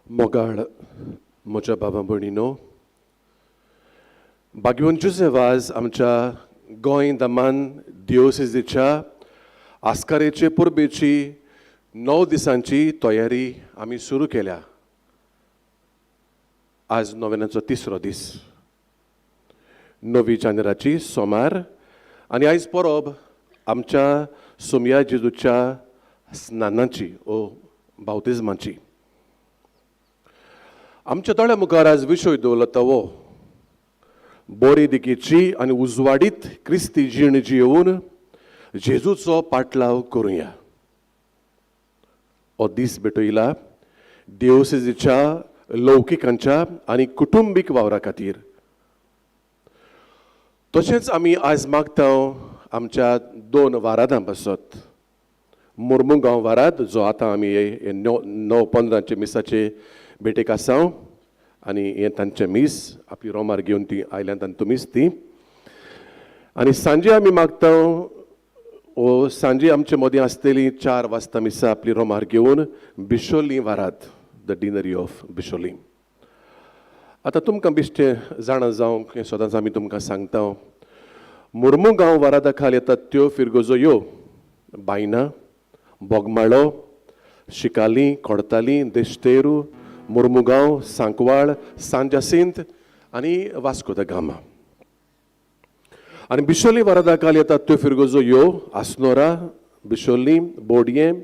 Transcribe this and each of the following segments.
मोगाळ म्हज्या बाबा भयणीनो, भाग्यवंत जुझे वाज आमच्या गोंय दमन दियोसेजीच्या आस्कारेचे परबेची 9 दिसांची तयारी आमी सुरू केल्या. आज नोवेनाचो तिसरो दीस, 9 जानेराची सोमार, आनी आयज परब आमच्या सोमया जेजूच्या स्नानाची ओ बावतिज्माची. आमच्या दोळ्या मुखार आज विशय दवरला तो बोरी दिकेची आनी उजवाडीत क्रिस्ती जीण जियोवन जेजूचो पाटलाव करुया. हो दीस भेटयला देवसेजीच्या लौकिकांच्या आनी कुटुंबीक वावरा खातीर. तशेंच आमी आयज मागता आमच्या 2 वारादां पासत, मुर्मुगांव वाराद जो आतां आमी हे 9:15 मिसाचे भेटेक आसा आनी हें तांचें मीस आपली रोमार घेवन ती आयल्यान तांतू मीस ती. आनी सांजे आमी मागता ओ सांजे आमचे मदीं आसतली 4 वाजता मिसा आपली रोमार घेवन बिशोली वाराद, the deanery of Bicholim. आतां तुमकां बेश्टें जाणा जावंक हें सदांच आमी तुमकां सांगता, मुर्मुगांव वारादा खाल येतात त्यो फिरगोजो ह्यो बायना, बोगमाळो, शिकाली, कोडताली, देश्तेरू, मुर्मुगांव, सांकवाळ, सांजासिंत आनी वास्को the Gama. आनी बिशोली वारादा खाल येतात त्यो फिरगोजो ह्यो आसनोरा, बिशोली, बोडयें,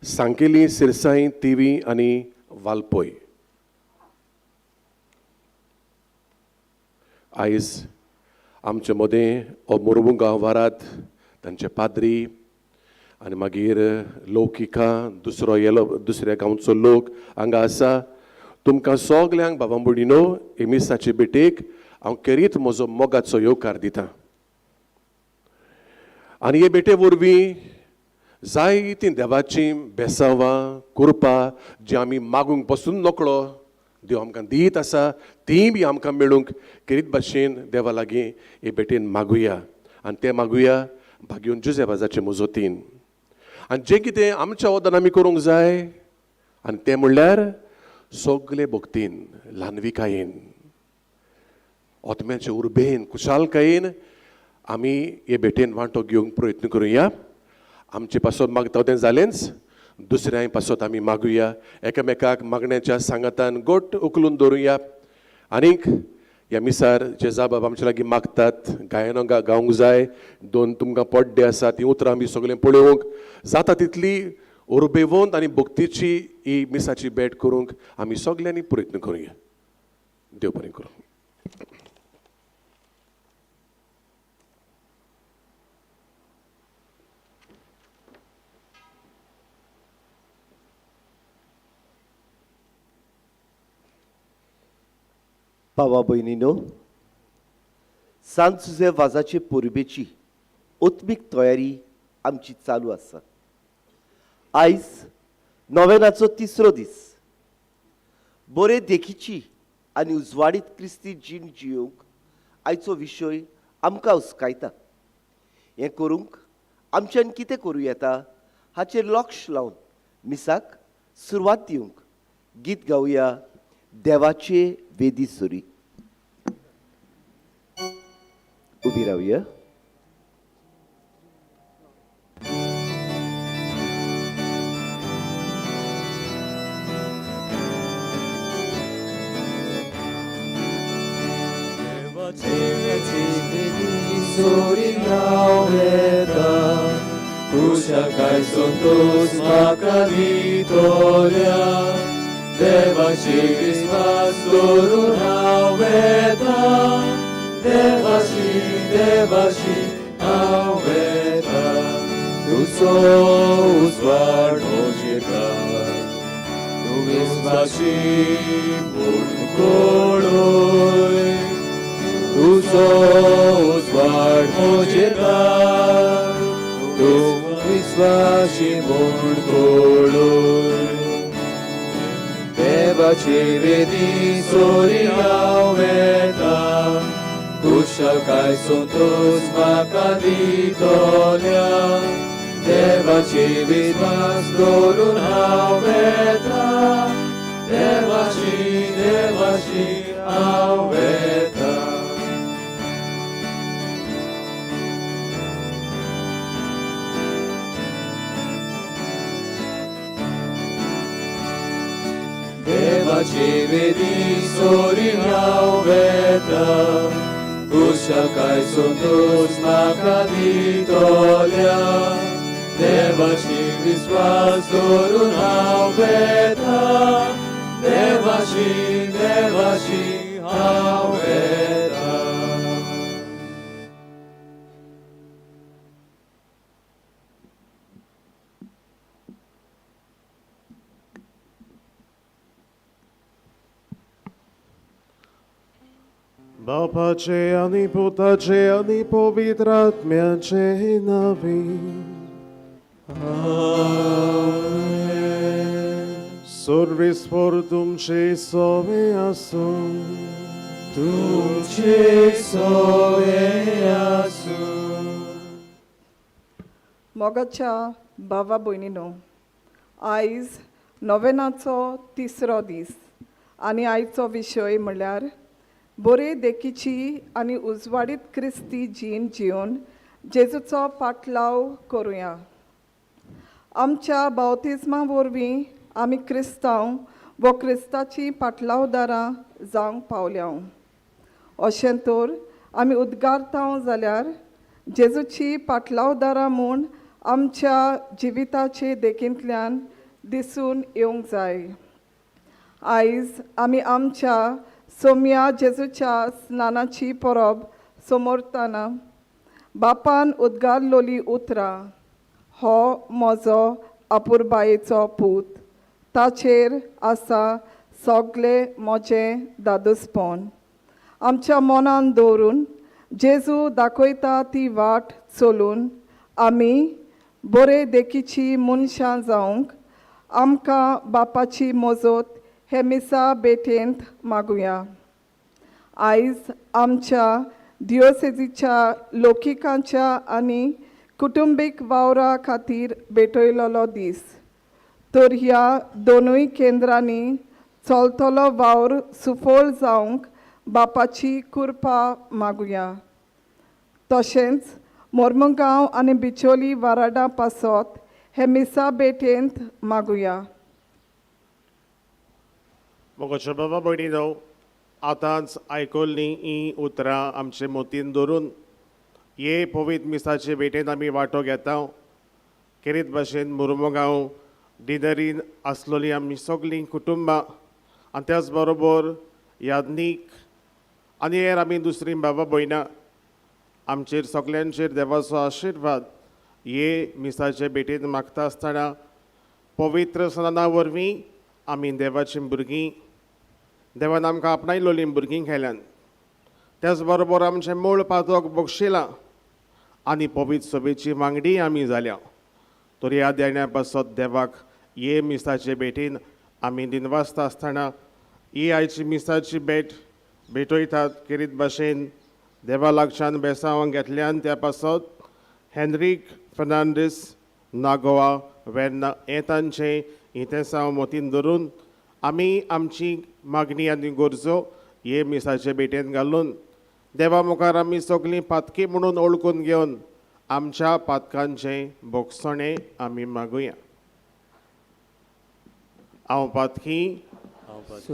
सांकेली, सिरसाई, तिवी आनी वालपोय. आयज आमचे मदें हो मुर्मुगांव वाराद तांचे पाद्री आनी मागीर लौकिका दुसरो येलो दुसऱ्या गांवचो लोक हांगा आसा. तुमकां सगल्यांक बाबा भयणीनो हे मिसाचे भेटेक हांव खेरीत म्हजो मोगाचो येवकार दिता. आनी हे भेटे वरवीं जायतीं देवाचीं बेसांवां कृपा जी आमी मागूंक पसून नकळो देव आमकां दीत आसा तीं बी आमकां मेळूंक खेरीत भाशेन देवा लागीं हे भेटेन मागुया. आनी तें मागुया भाग्योन जुझे वाजाचे मजतीन. आनी जें कितें आमच्या वदान आमी करूंक जाय आनी तें म्हणल्यार सगले भक्तीन, ल्हानविकायेन, आत्म्याचे उर्बेन, खुशालकायेन आमी हे भेटेन वांटो घेवंक प्रयत्न करुया. आमचे पासत मागता तें जालेंच, दुसऱ्याय पासत आमी मागुया. एकामेकाक मागण्याच्या सांगातान गोट उखलून दवरुया. आनीक ह्या मिसार जेजाबाब आमचे लागीं मागतात, गायनां गावंक जाय, 2 तुमकां पड्डे आसा तीं उतरां आमी सगळें पळोवंक जाता तितली उर्बेवंत आनी भक्तीची ही मिसाची भेट करूंक आमी सगल्यांनी प्रयत्न करुया. देव बरें करूं. भावा भयणीनो, सांत जुझे वाजाचे परबेची आत्मीक तयारी आमची चालू आसा. आयज नोवेनाचो तिसरो दीस. बरे देखीची आनी उजवाडीत क्रिस्ती जीण जियोवंक आयचो विशय आमकां हुस्कायता. हें करूंक आमच्यान कितें करूं येता हाचेर लक्ष लावन मिसाक सुरवात दिवंक गीत गावया देवाचे वेदी सुरी. उबी रावया. कुशाकाय संतोष म्हाका दितोल्या, देवाची विस्वास दवरून हांव वेता, देवाशी देवाशी हांव वेता, तुजो उजवाड म्हजेर घाल, तूं विस्वाशी म्हूण कळय, तुजो उजवाड म्हजेर घाल, तूं विस्वाशी म्हूण कळय, देवाची वेदी सोरी हांव वेता, कुशळकाय संतोष म्हाका दितोल्या, देवाची विस्वास दवरून हांव वेता, देवाशी देवाशी हांव वेता. देवाचे वेदी सोरी हांव वेता, कुशाकाय संतोष म्हाका दितोल्या. देवाशी विस्वास दवरून हांव वेता, देवाशी देवाशी हांव वेता. बापाचे आनी पुताचे आनी पवित्र आत्म्याचे नांवे. सर्वेस्पर तुमचे सवे आसूं. तुमचे सवे आसूं. मोगाच्या भावा भयणीनो, आयज नोवेनाचो तिसरो दीस आनी आयचो विशय म्हणल्यार बरे देखीची आनी उजवाडीत क्रिस्ती जीण जिवन जेजूचो पाटलाव करुया. आमच्या बावतिज्मा वरवीं आमी क्रिस्तांव वो क्रिस्ताची पाटलावदारां जावंक पावल्या. अशें तर आमी उद्गारतांव जाल्यार जेजूची पाटलावदारां म्हूण आमच्या जिविताचे देखींतल्यान दिसून येवंक जाय. आयज आमी आमच्या सोम्या जेजूच्या स्नानाची परब समोरतना बापान उद्गारलोली उतरां, हो म्हजो अपुरबायेचो पूत, ताचेर आसा सगळें म्हजें दादोसपण, आमच्या मनान दवरून जेजू दाखयता ती वाट चलून आमी बरे देखीची मनशां जावंक आमकां बापाची मजत हे मिसा भेटेंत मागुया. आयज आमच्या दियोसेजीच्या लोकिकांच्या आनी कुटुंबीक वावरा खातीर भेटयलेलो दीस, तर ह्या दोनूय केंद्रांनी चलतलो वावर सुफळ जावंक बापाची कृपा मागुया. तशेंच मोर्मुगांव आनी बिचोली वाराडा पासत हे मिसा भेटेंत मागुया. मोगाच्या बाबा भयणीनो, आतांच आयकल्लीं हीं उतरां आमचे मोतीन धरून हे पवित्र मिसाचे भेटेंत आमी वांटो घेता. खेरीत भाशेन मुर्मुगांव डिनरीन आसलोलीं आमी सगळीं कुटुंबां आनी त्याच बरोबर याज्ञीक आनी हेर आमी दुसरीं बाबा भयणां, आमचेर सगल्यांचेर देवाचो आशिर्वाद हे मिसाचे भेटेंत मागता आसतना पवित्र स्नाना वरवीं आमी देवाचीं भुरगीं, देवान आमकां आपणायलोलीं भुरगीं केल्यान, त्याच बरोबर आमचें मूळ पातक बक्षिलां आनी पवित्र सभेची वांगडी आमी जाल्या. तर ह्या देण्या पासत देवाक हे मिसाचे भेटीन आमी दिनवासता आसतना ही आयची मिसाची भेट भेटयतात. खेरीत भाशेन देवा लागच्यान बेसांव घेतल्यान त्या पासत हेनरीक फर्नांडीस नागोवा वेर्ना हें तांचें इतेसांव मोतीन धरून आमी आमची मागणी आनी गरजो हे मिसाचे भेटेन घालून देवा मुखार आमी सगळीं पातकी म्हणून ओळखून घेवन आमच्या पातकांचें भोगसणें आमी मागुया. हांव पातकी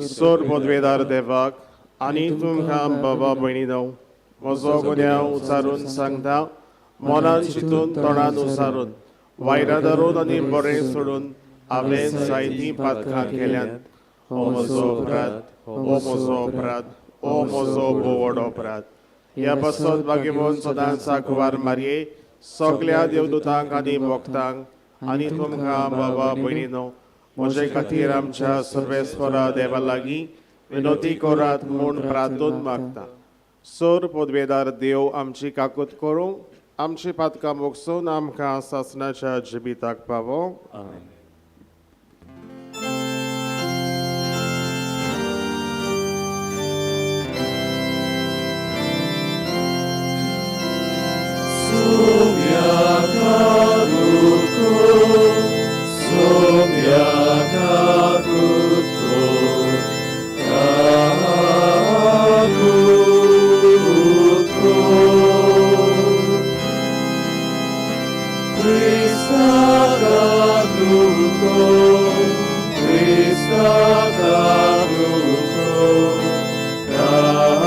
सोर पदवेदार देवाक आनी तुमकां बाबा भयणीनो म्हजो गुन्यांव उचारून सांगता, मनान चिंतून तोंडान उचारून वायरां धरून आनी बरें सोडून हांवें जायतीं पातकां केल्यांत. हो म्हजो अपराध, हो म्हजो अपराध, हो म्हजो भोव अपराध. ह्या पासत भाग्यवंत सदांच कुवार मारये सगल्या देवदूतांक आनी भक्तांक आनी तुमकां बाबा भयणीनो म्हजे खातीर आमच्या सर्वेस्वरा देवा लागीं विनोती करात म्हूण प्रार्थून मागता. सोर पदवेदार देव आमची काकूत करूं, आमची पातकां मोगसून आमकां सासणाच्या जिबिताक पावो. Somiakakutko, क्रिस्ता काकूत कोर, क्रिस्ता काकूत कोर, काकूत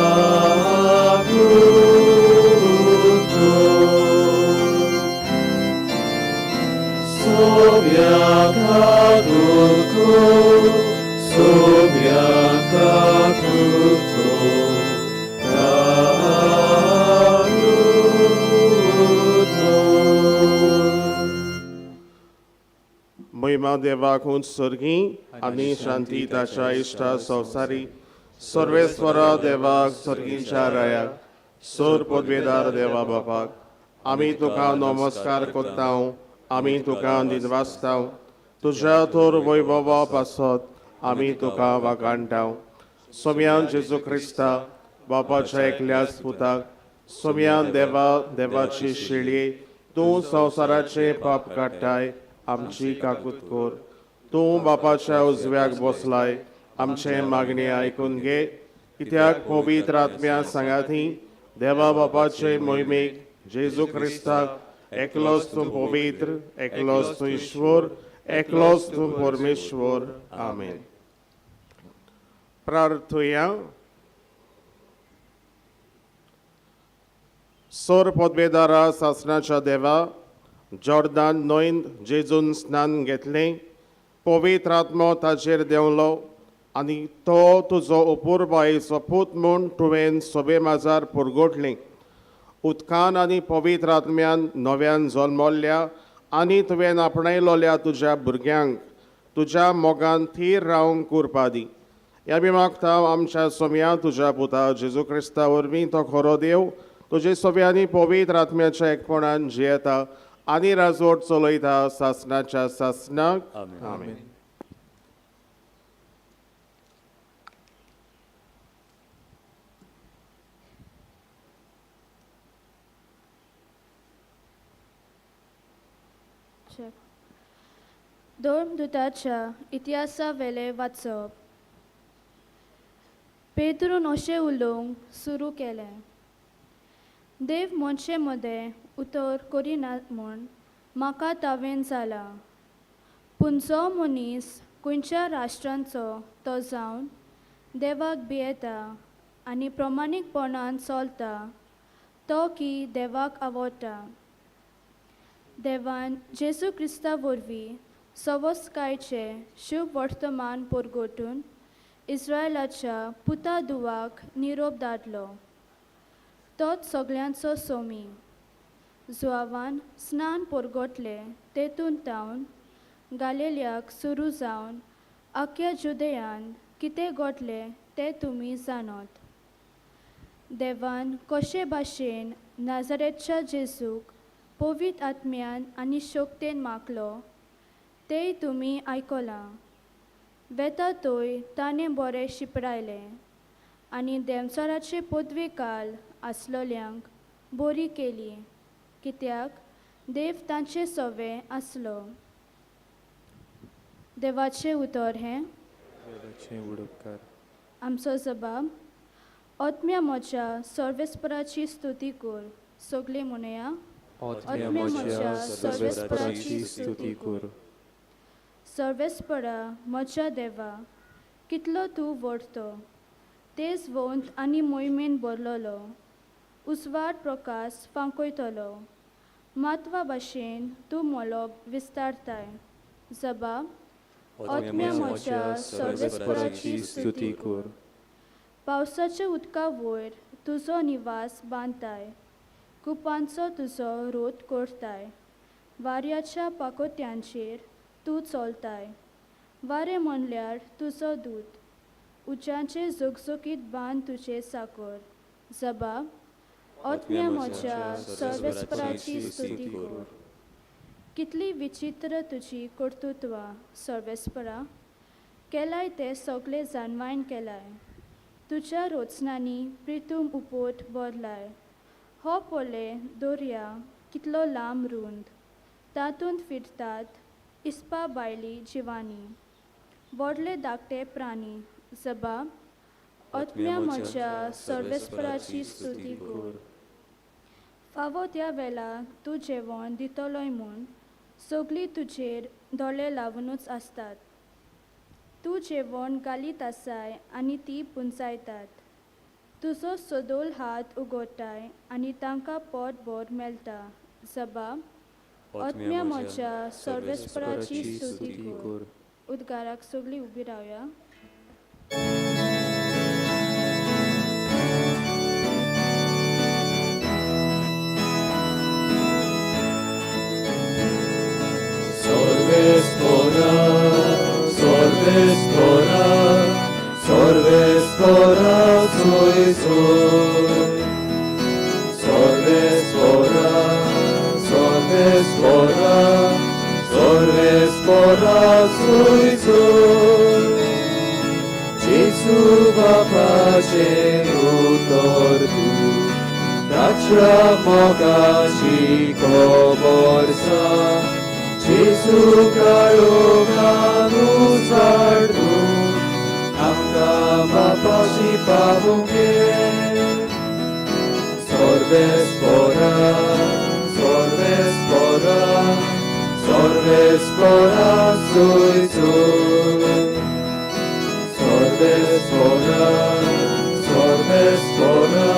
कोर. सोम्या काकूत कोर, सोम्या काकूत कोर, काकूत कोर. महिमा देवाक उंच सर्गी आनी शांती ताच्या इश्टा संवसारी. सर्वेस्वरा देवाक, सर्गींच्या रायाक, सोर पदवेदार देवा बापाक आमी तुका नमस्कार करता, आमी तुका दिनवासता. तुज्या थोर वैभवा पासत आमी तुका वाखाणटा. सोम्यान जेजू क्रिस्ता, बापाच्या एकल्याच पुताक, सोम्यान देवा देवाची शेळये, तूं संवसाराचे पाप काडटाय, आमची काकूत कर. तूं बापाच्या उजव्याक बसलाय, आमचे मागणी आयकून घे. कित्याक पवित्र आत्म्या सांगाती देवा बापाचे मोहिमेक जेजू क्रिस्ताक एकलोच तूं पवित्र, एकलोच तूं ईश्वर, एकलोच तूं परमेश्वर. आमेन. प्रार्थुया. सोर पदवेदारा सासणाच्या देवा, जॉर्दान न्हंयंत जेजून स्नान घेतलें, पवित्र आत्मो ताचेर देंवलो आनी तो तुजो अपुरबायेचो पूत म्हूण तुवें सोबे माजार पुरगोटलें. उदकान आनी पवित्र आत्म्यान नव्यान जल्मल्ल्या आनी तुवें आपणायलोल्या तुज्या भुरग्यांक तुज्या मोगान थीर रावंक कुरपा दी. ह्या बी मागता आमच्या सोम्या तुज्या पुता जेजू क्रिस्ता वरवीं, तो खरो देव, तुजे सोम्यांनी पवित्र आत्म्याच्या एकपणान जियेता आनी राजवट चलयता सासणाच्या सासणाक. आमेन. चेक. धर्मदुताच्या इतिहासा वेलें वाचप. पेद्रून अशें उलोवंक सुरू केलें, देव मनशे मदें उतर करिना म्हूण म्हाका तावेन जालां, पूण जो मनीस खंयच्या राष्ट्रांचो तो जावन देवाक भियेता आनी प्रमाणीकपणान चलता तो की देवाक आवडटा. देवान जेजू क्रिस्ता वरवीं सवस्कायचें शुभ वर्तमान परगटून इस्रायलाच्या पुता दुवाक निरोप धाडलो. तोच सगल्यांचो सोमी. जुआवान स्नान परगटलें तेतून तावन गालेल्याक सुरू जावन आख्या जुदयान कितें घडलें तें तुमी जाणत. देवान कशे भाशेन नाजरेतच्या जेजूक पवित्र आत्म्यान आनी शक्तेन मागलो तेंय तुमी आयकलां. वेता थंय ताणें बरें शिपडायलें आनी देंवचाराचे पदवी काल आसलोल्यांक बरी केली, कित्याक देव तांचे सवे आसलो. देवाचें उतर हें. देवाचे उपकार. आमचो जबाब. आत्म्या म्हज्या, सर्वेस्पराची स्तुती कर. सगळीं म्हणया. आत्म्या म्हज्या, सर्वेस्पराची स्तुती कर. सर्वेस्परा म्हज्या देवा, कितलो तूं व्हडतो! तेजवंत आनी मोहिमेन भरलेलो, उजवाड प्रकाश फांकयतलो. मातवा भाशेन तूं मळब विस्तारताय. जबाब. आत्म्या म्हज्या, सर्वेस्पराची स्तुती कर. पावसाच्या उदका वयर तुजो निवास बांदताय, कुपांचो तुजो रोद करताय. वाऱ्याच्या पाकोत्यांचेर तूं चलताय. वारें म्हणल्यार तुजो दूत. उज्याचें झगझगीत बांद तुजें साकर. जबाब. आत्म्या म्हज्या, सर्वेस्पराची स्तुती कर. कितली विचित्र तुजी कर्तृत्वां, सर्वेस्परा! केलाय तें सगळें जाणवायन केलाय. तुज्या रचनांनी प्रितूम उपोट भरलाय. हो पळय दर्या कितलो लांब रूंद! तातूंत फिरतात इस्पा भायली जिवानी, व्हडले धाकटे प्राणी. जबाब. आत्म्या म्हज्या, सर्वेस्पराची स्तुती कर. फावो त्या वेळा तूं जेवण दितलोय म्हूण सगळीं तुजेर दोळे लावुनूच आसतात. तूं जेवण घालीत आसाय आनी ती पुंजायतात. तुजो सदोल हात उगडटाय आनी तांकां पोट भर मेळटा. जबाब आत्म्या म्हज्या सर्वेस्पराची स्तुती कर. उद्गाराक सगळीं उबी रावया. Sorvespora, sorvespora, sorvespora, soy soy. Sorvespora, sorvespora, sorvespora, soy soy. Gesù बापाचे उतर तूं, ताच्या मोगाची खबर सांग. जेजू काळोखान उजाड तूं, आमकां बापाशी पावूंक ये. Sorvespora, sorvespora, sorvespora, soy soy. Sorvespora, sorvespora,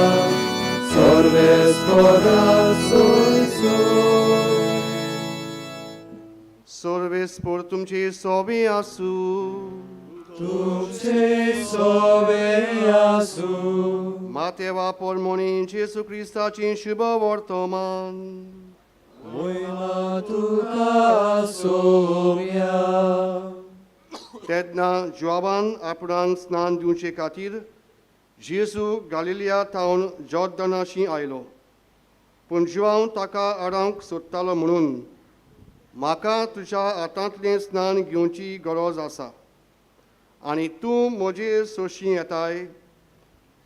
sorvespora, soy soy. सर्वेस्पोर तुमची सोबी आसूं. तुमचे सोवे आसूं. मातेवा पोरमोणी जेजू क्रिस्ताची शुभ वर्तमान. मोयमा तुका सोम्या. तेन्ना जुवाबान आपणाक स्नान दिवचे खातीर जेजू गालिलिया थावन जॉर्दनाशी आयलो. पूण जुवांव ताका आडावंक सोदतालो म्हणून, म्हाका तुज्या हातांतलें स्नान घेवची गरज आसा आनी तूं म्हजे सोशी येताय?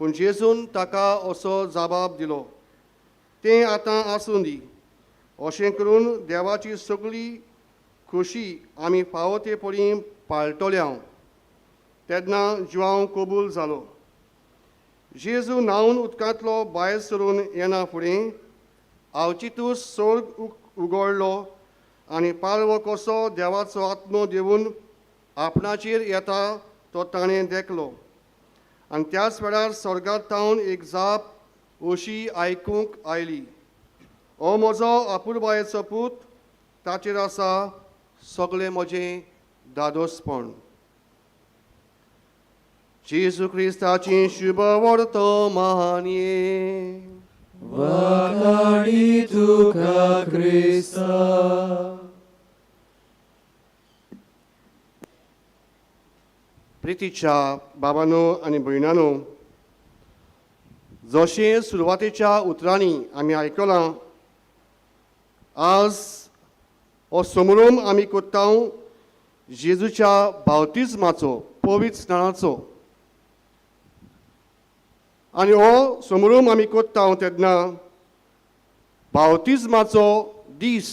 पूण जेजून ताका असो जबाब दिलो, तें आतां आसूं दी. अशें करून देवाची सगळी खोशी आमी फावो ते परी पाळटले हांव. तेन्ना जुवांव कबूल जालो. जेजू न्हांवन उदकांतलो भायर सरून येना फुडें आवचितूच सोर्ग उगडलो आनी पालवो कसो देवाचो आत्मो देवून आपणाचेर येता तो ताणें देखलो. आनी त्याच वेळार स्वर्गांत थावन एक जाप अशी आयकूंक आयली, हो म्हजो अपुरबायेचो पूत, ताचेर आसा सगळें म्हजें दादोसपण. जेजू क्रिस्ताची शुभ वर्तमान. वाखाणी तुका क्रिस्ता. प्रितीच्या बाबानो आनी भयणानो, जशें सुरवातेच्या उतरांनी आमी आयकलां, आज हो समारोप आमी करता जेजूच्या बावतिज्माचो, पवित्र स्नानाचो. आनी हो समारोप आमी करता तेन्ना बावतिज्माचो दीस,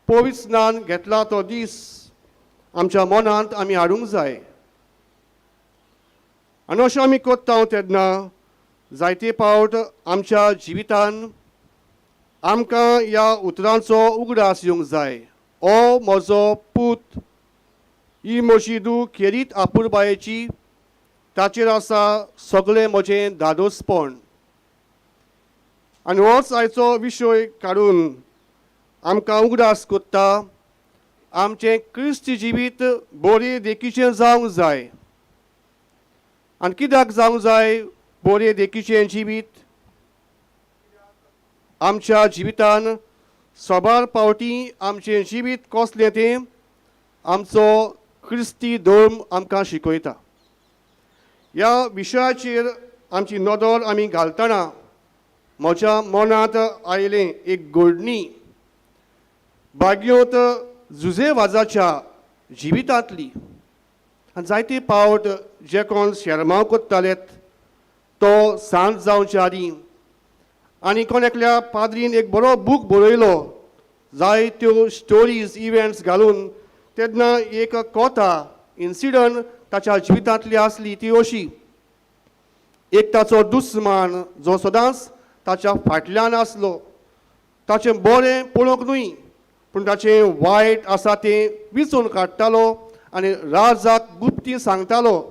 पवित्र स्नान घेतला तो दीस आमच्या मनांत आमी हाडूंक जाय. आनी अशें आमी करता तेन्ना जायते पावट आमच्या जिवितान आमकां ह्या उतरांचो उगडास येवंक जाय. ओ म्हजो पूत, ही म्हजी धूव खेरीत आपुरबायेची, ताचेर आसा सगळें म्हजें दादोसपण. आनी होच आयचो विशय काडून आमकां उगडास करता, आमचें क्रिस्ती जिवीत बरें देखीचें जावंक जाय. आनी कित्याक जावंक जाय बरें देखीचें जिवीत? आमच्या जिवितान साबार पावटी आमचें जिवीत कसलें तें आमचो क्रिस्ती धर्म आमकां शिकयता. ह्या विशयाचेर आमची नदर आमी घालतना म्हज्या मनांत आयलें एक घडणी बाग्योत जुजे वाजाच्या जिवितांतली. आनी जायते पावट जे कोण शेरमांव करताले तो सांत जावचे आदीं आनी कोण एकल्या पाद्रीन एक बरो बूक बरयलो, जायत्यो स्टोरीज इव्हेंट्स घालून. तेन्ना एक कोता इन्सिडंट ताच्या जिवितांतली आसली ती अशी, एक ताचो दुस्मान जो सदांच ताच्या फाटल्यान आसलो. ताचें बरें पळोवंक न्हय, पूण ताचें वायट आसा तें विचून काडटालो आनी राजाक गुप्ती सांगतालो.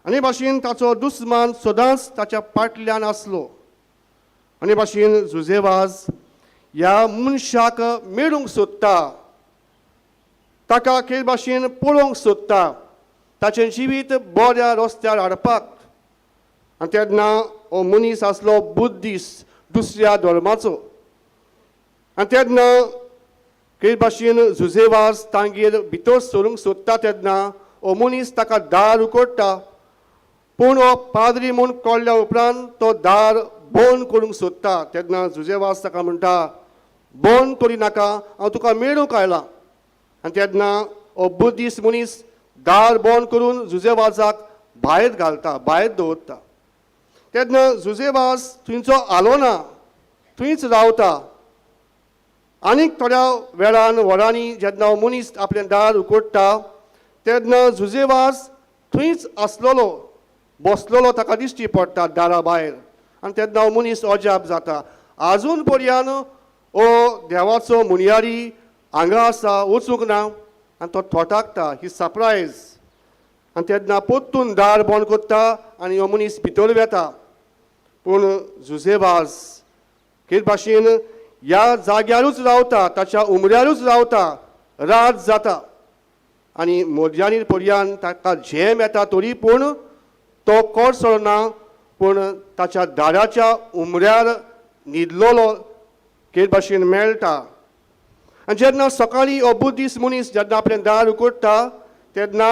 आनी भाशेन ताचो दुस्मान सदांच ताच्या फाटल्यान आसलो. आनी भाशेन जुजेवाज ह्या मनशाक मेळूंक सोदता, ताका खेळ भाशेन पळोवंक सोदता, ताचें जिवीत बऱ्या रस्त्यार हाडपाक. आनी तेन्ना हो मनीस आसलो बुद्धीस्ट, दुसऱ्या धर्माचो. आनी तेन्ना खेळ भाशेन जुजेवाज तांगेर भितर सरूंक सोदता तेन्ना हो मनीस ताका दार उगडटा, पूण हो पाद्री म्हूण कळ्ळ्या उपरांत तो दार बंद करूंक सोदता. तेन्ना जुजेवाज ताका म्हणटा, बंद करी नाका, हांव तुका मेळूंक आयलां. आनी तेन्ना हो बुद्धीस्ट मनीस दार बंद करून जुजेवाजाक भायर घालता, भायर दवरता. तेन्ना जुजेवाज थंयचो आलो ना, थंयच रावता. आनीक थोड्या वेळान वरांनी जेन्ना हो मनीस आपलें दार उगडटा तेन्ना जुजेवाज थंयच आसलेलो, बसलेलो ताका दिश्टी पडटा दारा भायर. आनी तेन्ना हो मनीस अजाप जाता, आजून पर्यान हो देवाचो मुनयारी हांगा आसा, वचूंक ना. आनी तो थोटाकता, ही सरप्रायज. आनी तेन्ना परतून दार बंद करता आनी हो मनीस भितर वेता. पूण जुजेवाज हेच भाशेन ह्या जाग्यारूच रावता, ताच्या उमऱ्यारूच रावता. रात जाता आनी मोदयानी पर्यान ताका झेम येता, तरी पूण तो कोसळना, पूण ताच्या दाराच्या उमऱ्यार न्हिदलेलो हेच भाशेन मेळटा. आनी जेन्ना सकाळीं हो बुद्धीस्ट मनीस जेन्ना आपलें दार उगडटा तेन्ना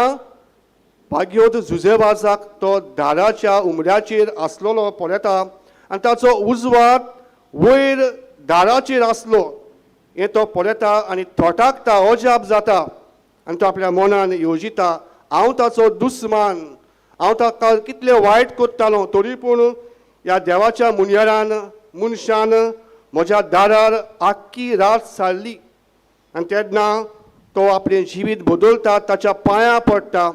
भाग्योत जुजेवाजाक तो दाराच्या उमऱ्याचेर आसलेलो पळयता आनी ताचो उजवाड वयर दाराचेर आसलो हें तो पळयता आनी थोटाकता, अजाप जाता. आनी तो आपल्या मनान येवजिता, हांव ताचो दुस्मान, हांव ताका कितलें वायट करतालो, तरी पूण ह्या देवाच्या मुनयारान मनशान म्हज्या दारार आख्खी रात सारली. आनी तेन्ना तो आपलें जिवीत बदलता, ताच्या पांयां पडटा,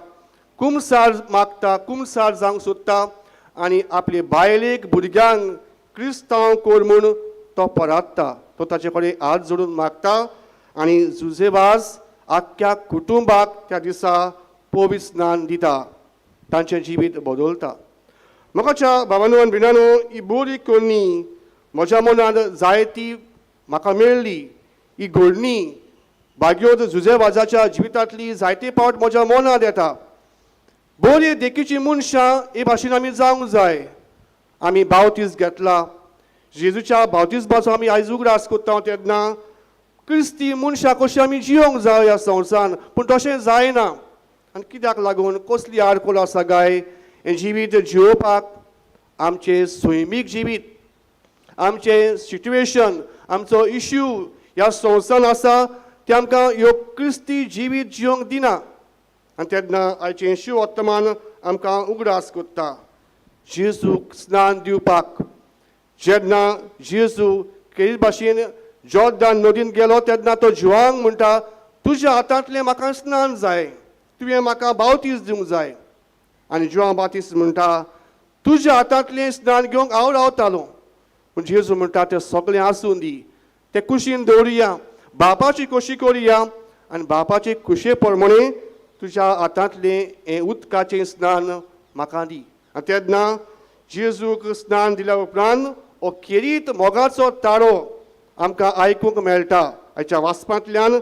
कुमसार मागता, कुमसार जावंक सोदता आनी आपले बायलेक भुरग्यांक क्रिस्तांव कर म्हूण तो परात्ता. तो ताचे कडेन हात जोडून मागता आनी जुजेवाज आख्ख्या कुटुंबाक त्या दिसा पवित्र स्नान दिता, तांचें जिवीत बदलता. म्हाकाच्या भावानो आनी भयणानो, ही बरी करणी म्हज्या मनांत जायती म्हाका मेळ्ळी. ही घडणी भाग्योत जुजेवाजाच्या जिवितांतली जायते फावट म्हज्या मनांत येता. बरी देखीची मनशां हे भाशेन आमी जावंक जाय. आमी बावतीस घेतला, जेजूच्या बावतीसमाचो आमी आयज उगडास करता तेन्ना क्रिस्ती मनशां कशी आमी जियोंक जाय ह्या संवसारान, पूण तशें जायना. आनी कित्याक लागून, कसली आडखळ आसा काय हें जिवीत जियोवपाक? आमचें सैमीक जिवीत, आमचें सिट्युएशन, आमचो इश्यू ह्या संवसारान आसा ते आमकां ह्यो क्रिस्ती जिवीत जियोंक दिना. आनी तेन्ना आयचें शिव वर्तमान आमकां उगडास करता, जेजूक स्नान दिवपाक जेन्ना जेजू केरी भाशेन जॉर्दान नदीन गेलो तेन्ना तो जुवांक म्हणटा, तुज्या हातांतलें म्हाका स्नान जाय, तुवें म्हाका बावतीस दिवंक जाय. आनी जुवां बातीस म्हणटा, तुज्या हातांतलें स्नान घेवंक हांव रावतालो. पूण जेजू म्हणटा, तें सगळें आसूं दी, तें कुशीन दवरुया, बापाची खोशी करुया आनी बापाचे खुशे प्रमाणे तुज्या हातांतलें हें उदकाचें स्नान म्हाका दी. आनी तेन्ना जेजूक स्नान दिल्या उपरांत हो खेरीत मोगाचो ताळो आमकां आयकूंक मेळटा. आयच्या वाचपांतल्यान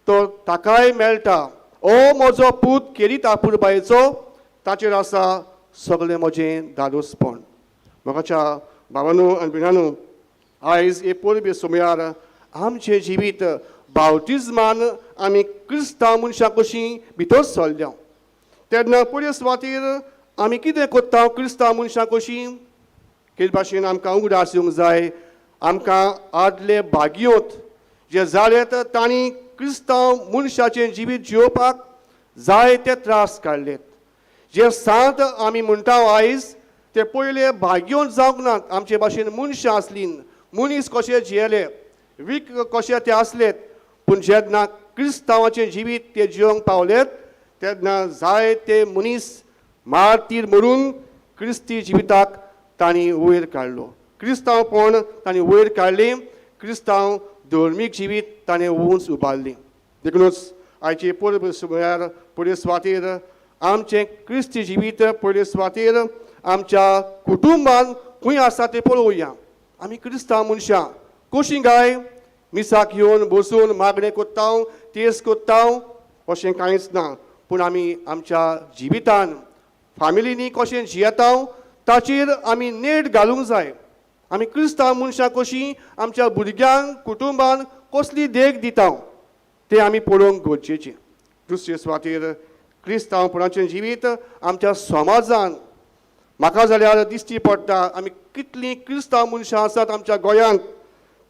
तो ताकाय मेळटा, ओ म्हजो पूत खेरीत आपुरबायेचो, ताचेर आसा सगळें म्हजें धादोसपण. म्हाकाच्या भावानू आनी भयणानू, आयज हे परबे सुमयार आमचें जिवीत बावतिज्मान आमी क्रिस्तांव मनशां कशीं भितर सरल्या तेन्ना पयले सुवातेर आमी कितें करता क्रिस्तांव मनशां कशीं? हे भाशेन आमकां उगडास येवंक जाय, आमकां आदले भाग्योत जे जाले तांणी क्रिस्तांव मनशाचें जिवीत जियोवपाक जायते त्रास काडले. जे सांत आमी म्हणटा आयज ते पयले भाग्योत जावंक नात. आमचे भाशेन मनशां आसलीं, मनीस कशे जियेले, वीक कशे ते आसलेत, पूण जेन्ना क्रिस्तांवाचें जिवीत ते जियोंक पावलेत तेन्ना जायते मनीस मारतीर मरून क्रिस्ती जिविताक तांणी वयर काडलो. क्रिस्तांवपण तांणी वयर काडलें, क्रिस्तांव धर्मीक जिवीत ताणें उंच उबारलें. देखूनच आयचे परब म्हळ्यार पयले सुवातेर आमचें क्रिस्ती जिवीत, पयले सुवातेर आमच्या कुटुंबान खंय आसा तें पळोवया. आमी क्रिस्तांव मनशां कशीं गाय मिसाक येवन बसून मागणें कोत्ता, तेज कोत्ता अशें कांयच ना, पूण आमी आमच्या जिवितान फामिलींनी कशें जियेता ताचेर आमी नेट घालूंक जाय. आमी क्रिस्तांव मनशां कशीं आमच्या भुरग्यांक कुटुंबान कसली देख दिता तें आमी पळोवंक गरजेचें. दुसरे सुवातेर क्रिस्तांवपणाचें जिवीत आमच्या समाजान म्हाका जाल्यार दिश्टी पडटा. आमी कितलीं क्रिस्तांव मनशां आसात आमच्या गोंयांत,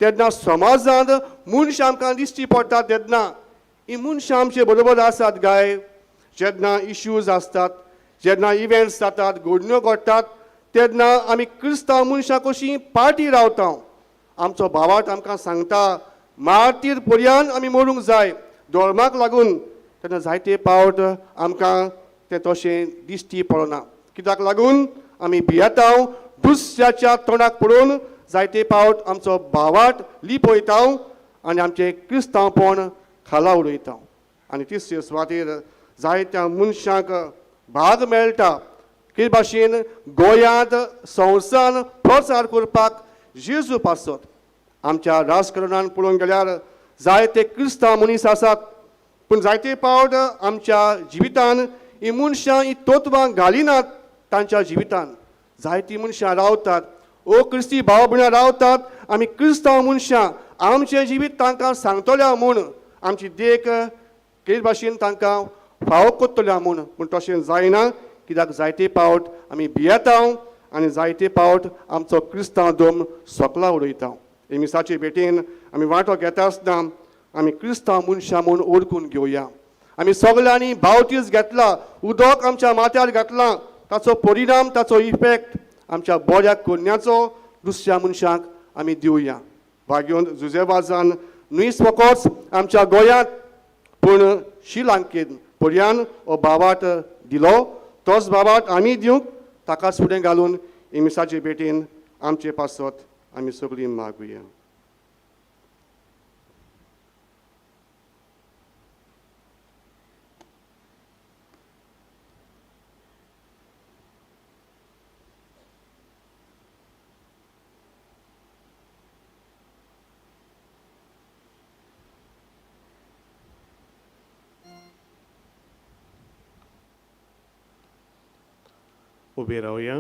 तेन्ना समाजांत मनशां आमकां दिश्टी पडटा तेन्ना ही मनशां आमचे बरोबर आसात गाय. जेन्ना इश्यूज आसतात, जेन्ना इव्हेंट्स जातात, घडण्यो घडटात तेन्ना आमी क्रिस्तांव मनशां कशीं पार्टी रावता. आमचो भावार्थ आमकां सांगता मार्तीर पर्यान आमी मरूंक जाय धर्माक लागून. तेन्ना जायते पावट आमकां तें तशें दिश्टी पडना. कित्याक लागून आमी भियेता, दुसऱ्याच्या तोंडाक पळोवन जायते पावट आमचो भावार्थ लिपयता आनी आमचें क्रिस्तांवपण खाला उडयता. आनी तिसरे सुवातेर जायत्या मनशांक भाग मेळटा कितें भाशेन गोंयांत संवसार प्रचार करपाक जेजू पासत. आमच्या राजकारणान पळोवंक गेल्यार जायते क्रिस्तांव मनीस आसात, पूण जायते पावट आमच्या जिवितान ही मनशां ही तत्वां घालिनात. तांच्या जिवितान जायतीं मनशां रावतात, ओ क्रिस्ती भाव भयणां रावतात. आमी क्रिस्तांव मनशां आमचें जिवीत तांकां सांगतल्या म्हूण, आमची देख कितें भाशेन तांकां फावो करतल्या म्हूण, पूण तशें जायना. कित्याक जायते पावट आमी भियेता आनी जायते पावट आमचो क्रिस्तांव धर्म सोकला उडयता. हे मिसाचे भेटेन आमी वांटो घेता आसतना आमी क्रिस्तांव मनशां म्हूण ओळखून घेवया. आमी सगल्यांनी बावतीस घेतला, उदक आमच्या माथ्यार घातलां, ताचो परिणाम, ताचो इफेक्ट आमच्या बऱ्या करण्याचो दुसऱ्या मनशांक आमी दिवया. भाग्योन जुजेवाजान न्हय फकत आमच्या गोंयांत पूण श्रीलंकेन पर्यान हो भावार्थ दिलो, तोच भावार्थ आमी दिवंक ताकाच फुडें घालून मिसाचे भेटेन आमचे पासत आमी सगळीं मागुया. उबे रावया.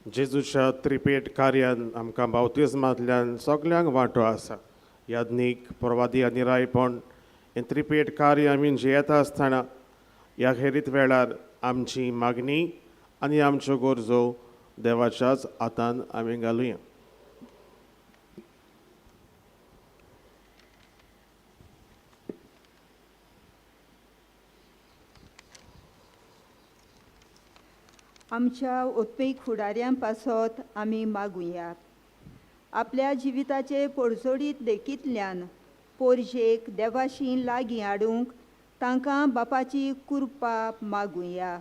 जेजूच्या त्रिपेट कार्यान आमकां बावतिज्मांतल्यान सगल्यांक वांटो आसा. याज्ञीक, प्रवादी आनी रायपण हें त्रिपेट कार्य आमी जियेता आसतना ह्या खेरीत वेळार आमची मागणी आनी आमच्यो गरजो देवाच्याच हातान आमी घालुया. आमच्या उत्पीक फुडाऱ्यां पासत आमी मागुया. आपल्या जिविताचे पोडजोडीत देखींतल्यान पोरजेक देवाशी लागीं हाडूंक तांकां बापाची कृपा मागुया.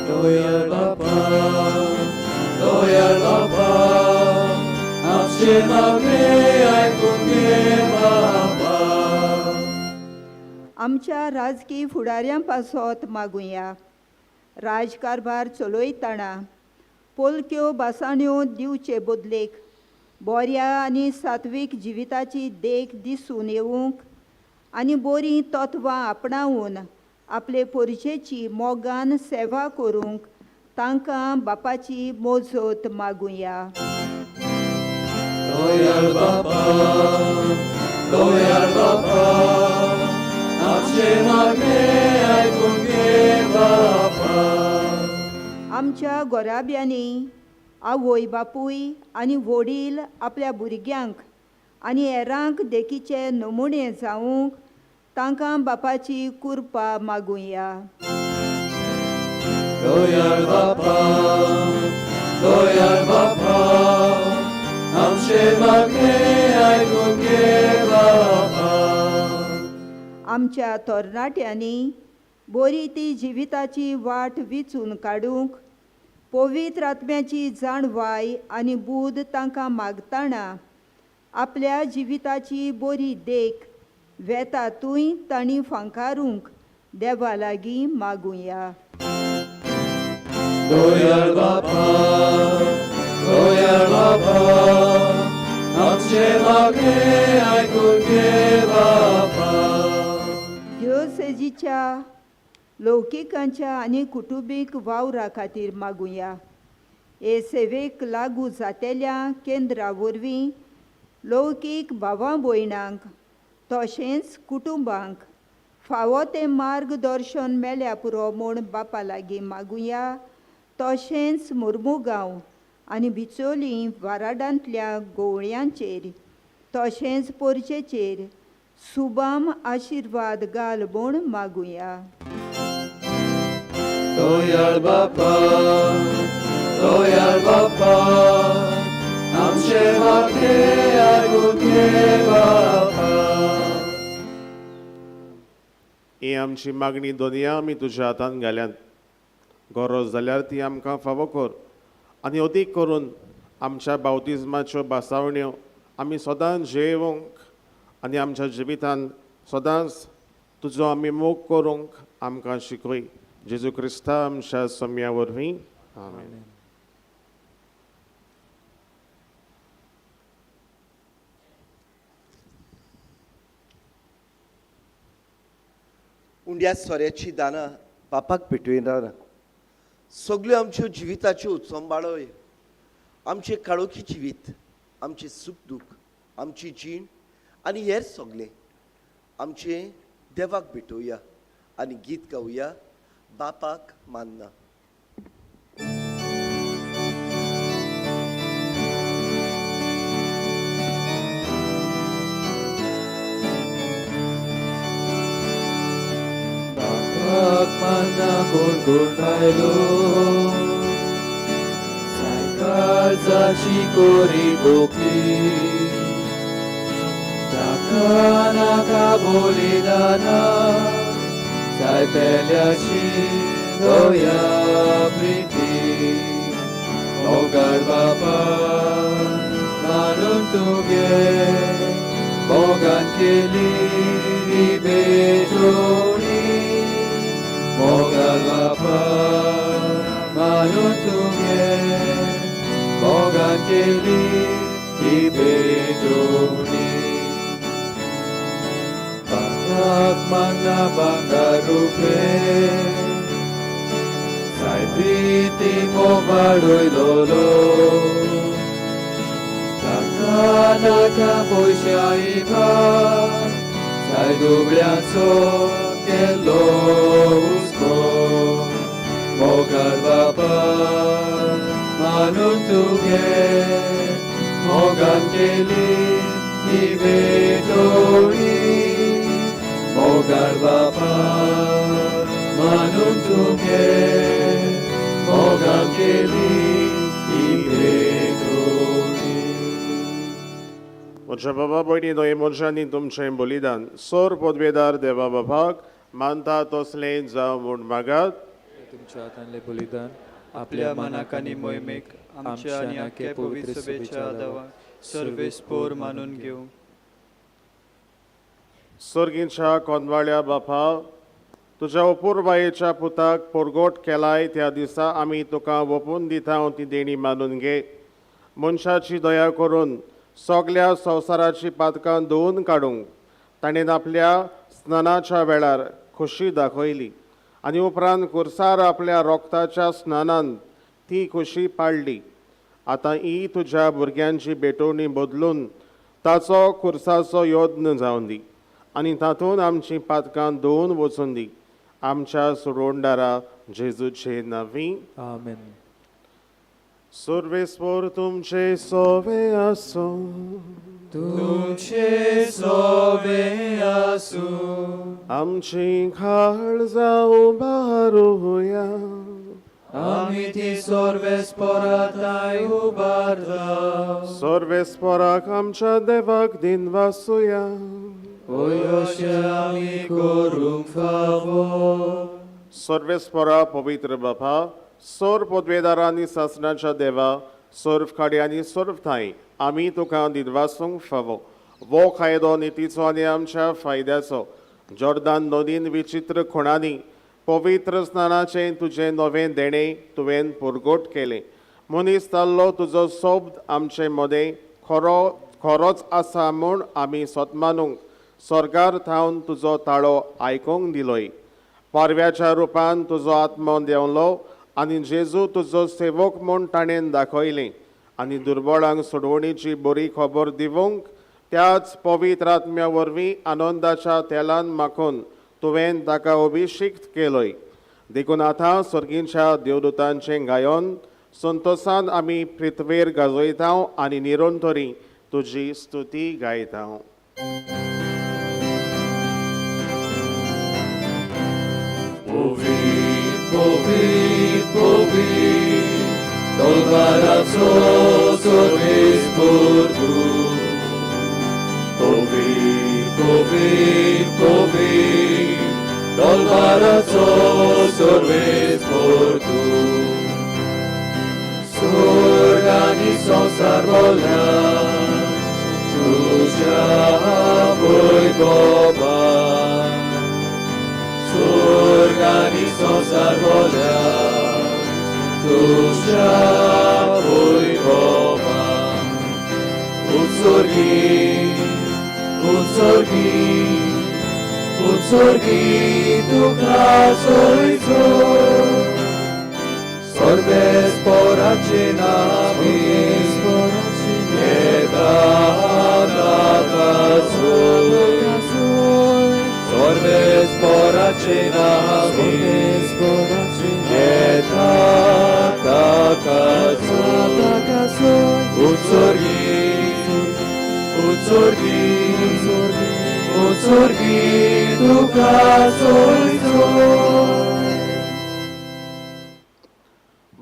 दोयार बापा, दोयार बापा, आमचे मागणें आयकून घे बापा. आमच्या राजकीय फुडाऱ्यां पासत मागुया. राजकारभार चलयतना पोलक्यो भासाण्यो दिवचे बदलेक बऱ्या आनी सात्वीक जिविताची देख दिसून येवंक आनी बरीं तत्वां आपणावन आपले पोरजेची मोगान सेवा करूंक तांकां बापाची मोजत मागुया. दोयार बापा, दोयार बापा, आमचे मागणें आयकून घे बापा. आमच्या गोराब्यांनी आवय बापूय आनी वडील आपल्या भुरग्यांक आनी हेरांक देखीचे नमुणे जावंक तांकां बापाची कृपा मागुया. दोयार बापा, दोयार बापा, आमचे मागणें आयकून घे बापा. आमच्या तरणाट्यांनी बरी ती जिविताची वाट विचून काडूंक पवित्र आत्म्याची जाणवाय आनी बूद तांकां मागतना आपल्या जिविताची बरी देख वेता तूंय तांणी फांकारूंक देवा लागीं मागुया. दयाळ बापा, दयाळ बापा, आमचे मागणें आयकून घे बापा. दियोसेजीच्या लौकिकांच्या आनी कुटुंबीक वावरा खातीर मागुया. हे सेवेक लागू जातेल्या केंद्रा वरवीं लौकीक भावां भयणांक तशेंच कुटुंबांक फावो तें मार्गदर्शन मेळ्ळ्या पुरो म्हूण बापा लागीं मागुया. तशेंच मुर्मुगांव आनी बिचोली वाराडांतल्या गोवळ्यांचेर तशेंच पोरचेचेर सुबाम आशिर्वाद घाल म्हूण मागुया. दयाळ बापा, दयाळ बापा, आमचे मागणें आयकून घे बापा. ही आमची मागणी दोनया आमी तुज्या हातान घाल्यात. गरज जाल्यार ती आमकां फावो कर आनी अदीक करून आमच्या बावतिज्माच्यो बासावण्यो आमी सदांच जियेवंक आनी आमच्या जिवितान सदांच तुजो आमी मोग करूंक आमकां शिकय. जेजू क्रिस्ता आमच्या सम्या वरवीं आमेन. उंड्या सोऱ्याची दानां बापाक पेटयना. सगल्यो आमच्यो जिविताच्यो उत्संबाळय, आमचें काळोखी जिवीत, आमचें सूख दूख, आमची जीण आनी हेर सगलें आमचें देवाक भेटोवया आनी गीत गावया बापाक मानना. बापाक मानना कोण कोण भायलो, सायकाळजाची कोरी भोकली, ताका नाका बलिदाना, साय पेल्याची दया प्रिती. मोगाळ बापा मानून तुगे मोगान केली ही भेटवणी. मोगाळ बापा मानून तुगे मोगान केली ही भेटवणी. बापाक मानना भांगर रुपे, साय प्रिती मोग वाडयलोलो, ताका नाका पयशा इबा, साय दुबळ्यांचो केलो हुस्को. मोगाळ बापा मानून तुगे मोगान केली ही भेटवणी. मोगाळ बापा मानून तुगे मोगान केली ही भेटवणी. म्हज्या बाबा भयणी न्हय मनशांनी तुमचें बलिदान सोर पदवेदार देवा बाबाक मानता तसलें जावं म्हूण मागात. तुमच्या हातांतलें बलिदान आपल्या मनाक आनी मोहिमेक आमच्या आनी आख्या पवित्र सभेच्या देवाक सर्वेस्पोर मानून घेवं. सर्गीच्या कोंदवाळ्या बापा, तुज्या अपुरबायेच्या पुताक पोरगोट केलाय त्या दिसा आमी तुका वोपून दिता ती देणी मानून घे. मनशाची दया करून सगल्या संवसाराची पातकां धुवून काडूंक ताणें आपल्या स्नानाच्या वेळार खोशी दाखयली आनी उपरांत कुर्सार आपल्या रोगताच्या स्नानान ती खोशी पाडली. आतां ही तुज्या भुरग्यांची भेटवणी बदलून ताचो कुर्साचो यत्न जावन दी आनी तातूंत आमचीं पातकां धुवून वचून दी. आमच्या सुडोंडारा जेजूचे नांवी आमेन. सर्वेस्पोर तुमचे सोवे आसूं. तुमचे सोवे आसूं. आमची खाळ जावं बारुया. आमी ती सर्वेस्पोराताय उबारता. सर्वेस्पोराक आमच्या देवाक दिन वासुया. अशें आमी करूंक फावो. सर्वेस्परा पवित्र बापा, सर्व पदवेदारा आनी सासणाच्या देवा, सर्व खाडी आनी सर्व ठांय आमी तुका दिनवासूंक फावो. वो कायदो नितीचो आनी आमच्या फायद्याचो जॉर्दान नदीन विचित्र खुणांनी पवित्र स्नानाचें तुजें नवें देणें तुवें परगट केलें. मनीस जाल्लो तुजो शब्द आमचे मदें खरो खरोच आसा म्हूण आमी सतमानूंक स्वर्गार थावन तुजो ताळो आयकूंक दिलोय. पारव्याच्या रुपान तुजो आत्मो देंवलो आनी जेजू तुजो सेवक म्हूण ताणें दाखयलें आनी दुर्बळांक सोडवणीची बरी खबर दिवंक त्याच पवित्र आत्म्या वरवीं आनंदाच्या तेलान माखून तुवें ताका अभिशिक्त केलोय. देखून आतां सर्गींच्या देवदूतांचें गायन संतोसान आमी पृथ्वेर गाजयता आनी निरंतरी तुजी स्तुती गायता.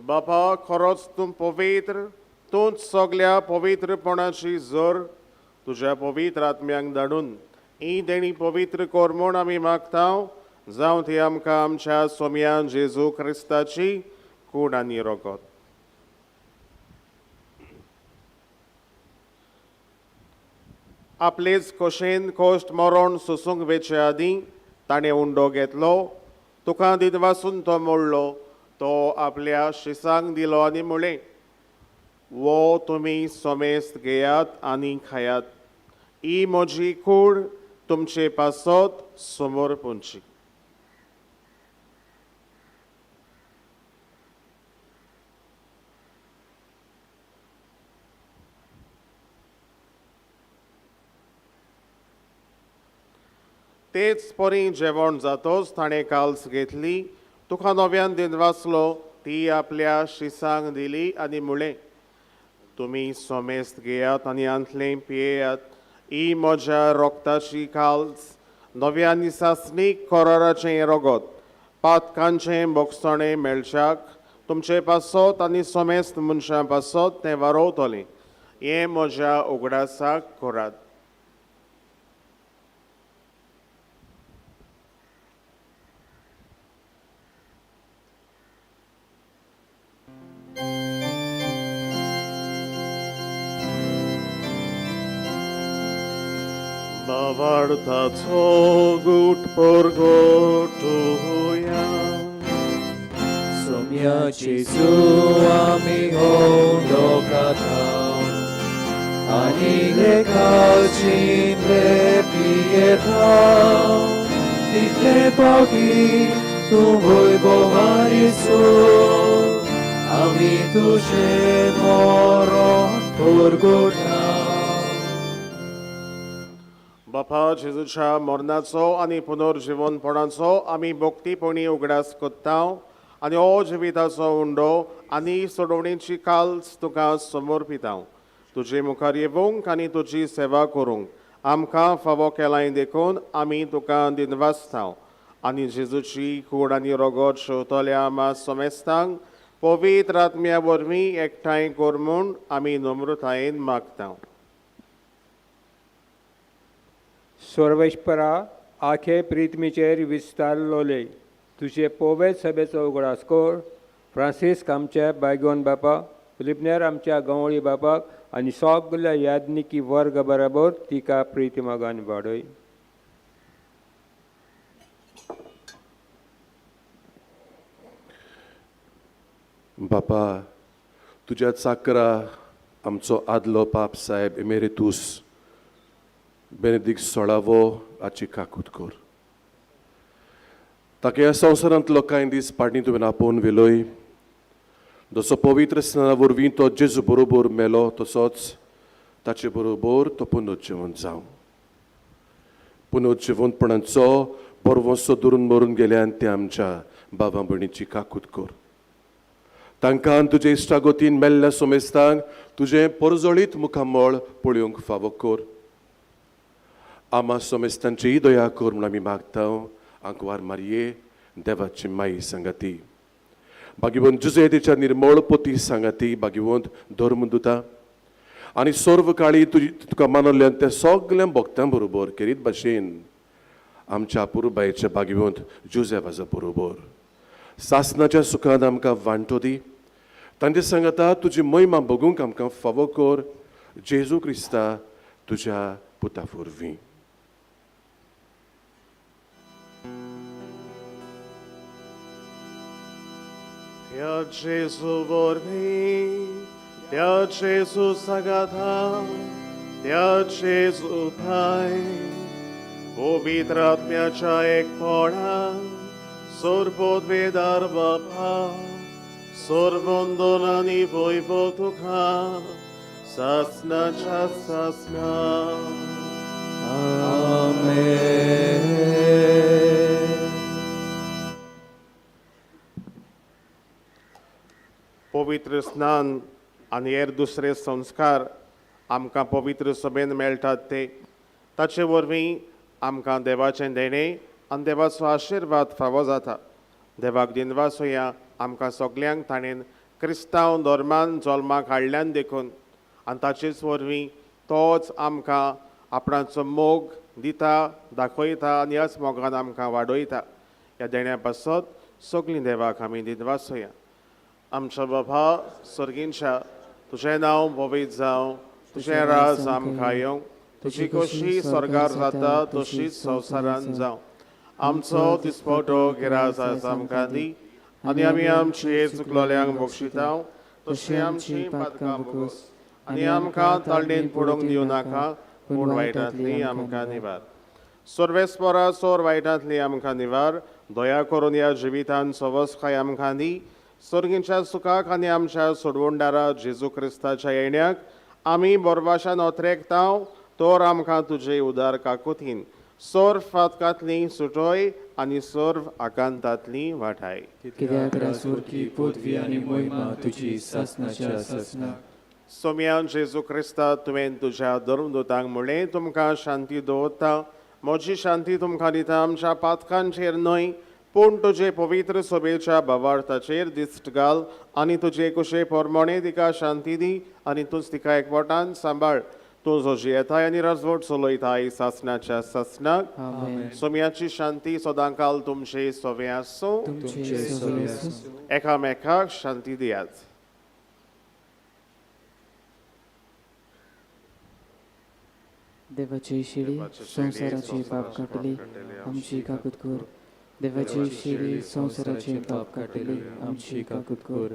बापा, खरोच तूं पवित्र, तूंच सगल्या पवित्रपणाची जोर तुज्या पवित्र आत्म्यांक धाडून ही देणी पवित्र कर म्हूण आमी मागता. जावं ती आमकां आमच्या सोम्या जेजू क्रिस्ताची कूड आनी रगत. आपलेच खोशेन कोश्ट मरण सोसूंक वेचे आदीं ताणें उंडो घेतलो, तुका दिनवासून तो मोडलो, तो आपल्या शिसांक दिलो आनी म्हणलें, वो तुमी समेस्त घेयात आनी खायात, ही म्हजी कूड तुमचे पासत समोर पुंची. तेच परी जेवण जातोच ताणें काल्स घेतली, तुका नव्यान दिनवासलो, ती आपल्या शिसांक दिली आनी म्हणलें, तुमी समेस्त घेयात आनी आंतलें पियेयात, ही म्हज्या रोगताची काल्स, नव्या आनी सासणीक कराराचें रगत, पातकांचें बोगसणें मेळच्याक तुमचे पासत आनी समेस्त मनशां पासत तें वारोवतलें. हें म्हज्या उगडासाक करात. भावार्थाचो गूट परगटुया. सोम्या जेजू आमी होंडो खाता आनी हे कालचिंतले पियेता, तितले पावटी तूं वैभवारिसो आमी तुजें मरण परगटा. बापा, जेजूच्या मरणाचो आनी पुनर्जिवनपणाचो आमी भक्तीपणी उगडास करता आनी हो जिविताचो उंडो आनी सोडवणीची काल्स तुका समर्पिता. तुजे मुखार येवंक आनी तुजी सेवा करूंक आमकां फावो केलाय देखून आमी तुका दिनवासता. आनी जेजूची कूड आनी रगत शेवतल्या आमा समेस्तांक पवित्र आत्म्या वरवीं एकठांय कर म्हूण आमी नम्रतायेन मागता. सर्वेस्परा आखे प्रिथमीचेर विस्तारलोले तुजे पोवेत सभेचो उगडास कर. फ्रांसिस्क आमच्या बायगोन बापा, फिलिपनेर आमच्या गंवळी बापाक आनी सगल्या याज्ञिकी वर्ग बराबर तिका प्रितीमोगान वाडय. बापा, तुज्या चाकरा आमचो आदलो पाप साहेब एमेरितूस बेनेदीक सोळावो हाची काकूत कर. ताका ह्या संवसारांतलो कांय दीस पाडणी तुवें आपोवन व्हेलोय. जसो पवित्र स्नाना वरवीं तो जेजू बरोबर मेलो तसोच ताचे बरोबर तो पुनर्जिवन जावं. पुनर्जिवंतपणाचो बरवसो धरून मरून गेल्यान ते आमच्या बाबा भयणीची काकूत कर. तांकां तुजे इश्टागतीन मेल्ल्या सोमेस्तांक तुजें परजळीत मुखामळ पळोवंक फावो कर. आमा सोमेस्तांचीय दया कर म्हूण आमी मागता. आंकवार मारये देवाची माई सांगाती, बागीवंत जुजेतीच्या निर्मळ पोती सांगाती, बागीवंत धर्मदुता आनी सर्व काळी तुजी तुका मानवल्यान त्या सगल्या भक्तां बरोबर केरीत भाशेन आमच्या पुरुबायच्या बागीवंत जुजेवाजा बरोबर सासनाच्या सुखांत आमकां वांटो दी. तांचे सांगाता तुजी महिमा बगूंक आमकां फावो कर. जेजू क्रिस्ता तुज्या पुता वरवीं. त्या जेजू वरवीं, त्या जेजू सांगाता, त्या जेजू ठांय पवित्र आत्म्याच्या एकपणान सर्वोद्वेदार बापा सर्वंदन आनी वैभव तुका सासनाच्या सासना. आमेन. पवित्र स्नान आनी हेर दुसरे संस्कार आमकां पवित्र सभेन मेळटात ते ताचे वरवीं आमकां देवाचें देणें आनी देवाचो आशिर्वाद फावो जाता. देवाक दिनवासुया आमकां सगल्यांक ताणें क्रिस्तांव धर्मान जल्माक हाडल्यान देखून आनी ताचेच वरवीं तोच आमकां आपणाचो मोग दिता, दाखयता आनी ह्याच मोगान आमकां वाडयता. ह्या देण्या पासत सगलीं देवाक आमी दिनवासुया. आमच्या बाबा सर्गींच्या, तुजें नांव पवित्र जावं, तुजें राज आमकां येवं, तुजी खोशी स्वर्गार जाता तशीच संवसारान जावं. आमचो दिसपटो गिराज आज आमकां दी आनी आमी आमचे चुकलोल्यांक बक्षिता तशी आमची पातकां भोगोस आनी आमकां ताळणेन पडोवंक दिवं नाका, पूण वायटांतली आमकां निवार. सर्वेस्परा सोर वायटांतली आमकां निवार. दया करून ह्या जिवितान सवसकाय आमकां दी. सर्गींच्या सुखाक आनी आमच्या सोडवणदारा जेजू क्रिस्ताच्या येण्याक आमी बोरवाशान ओतरेकताव तर आमकां तुजे उदार काकुतीन सर्व फातकांतली सुटोय आनी सर्व आकांतांतली वाठाय. कित्याक राजवरकी पदवी आनी मोहिमा तुजी सासनाच्या सासनाक. सोम्यान जेजू क्रिस्ता, तुवें तुज्या धर्मदूतांक म्हणलें, तुमकां शांती दवरता, म्हजी शांती तुमकां दिता, आमच्या पातकांचेर न्हय पूण तुजे पवित्र सभेच्या भावार्थाचेर दिश्ट घाल आनी तुजे कुशे पोरमोणे तिका शांती दी आनी तूंच तिका एकवटान सांबाळ. तूं जो जियेताय आनी राजवट चलयताय सासनाच्या सासनाक. सोम्याची शांती सदांकाल तुमचे सोवे आसूं. एकामेकाक शांती दियात. देवाची शिडी संवसाराची पाप काडटली आमची काकूत कर. देवाची शिडी संवसाराचे पाप काडटली आमची काकूत कर.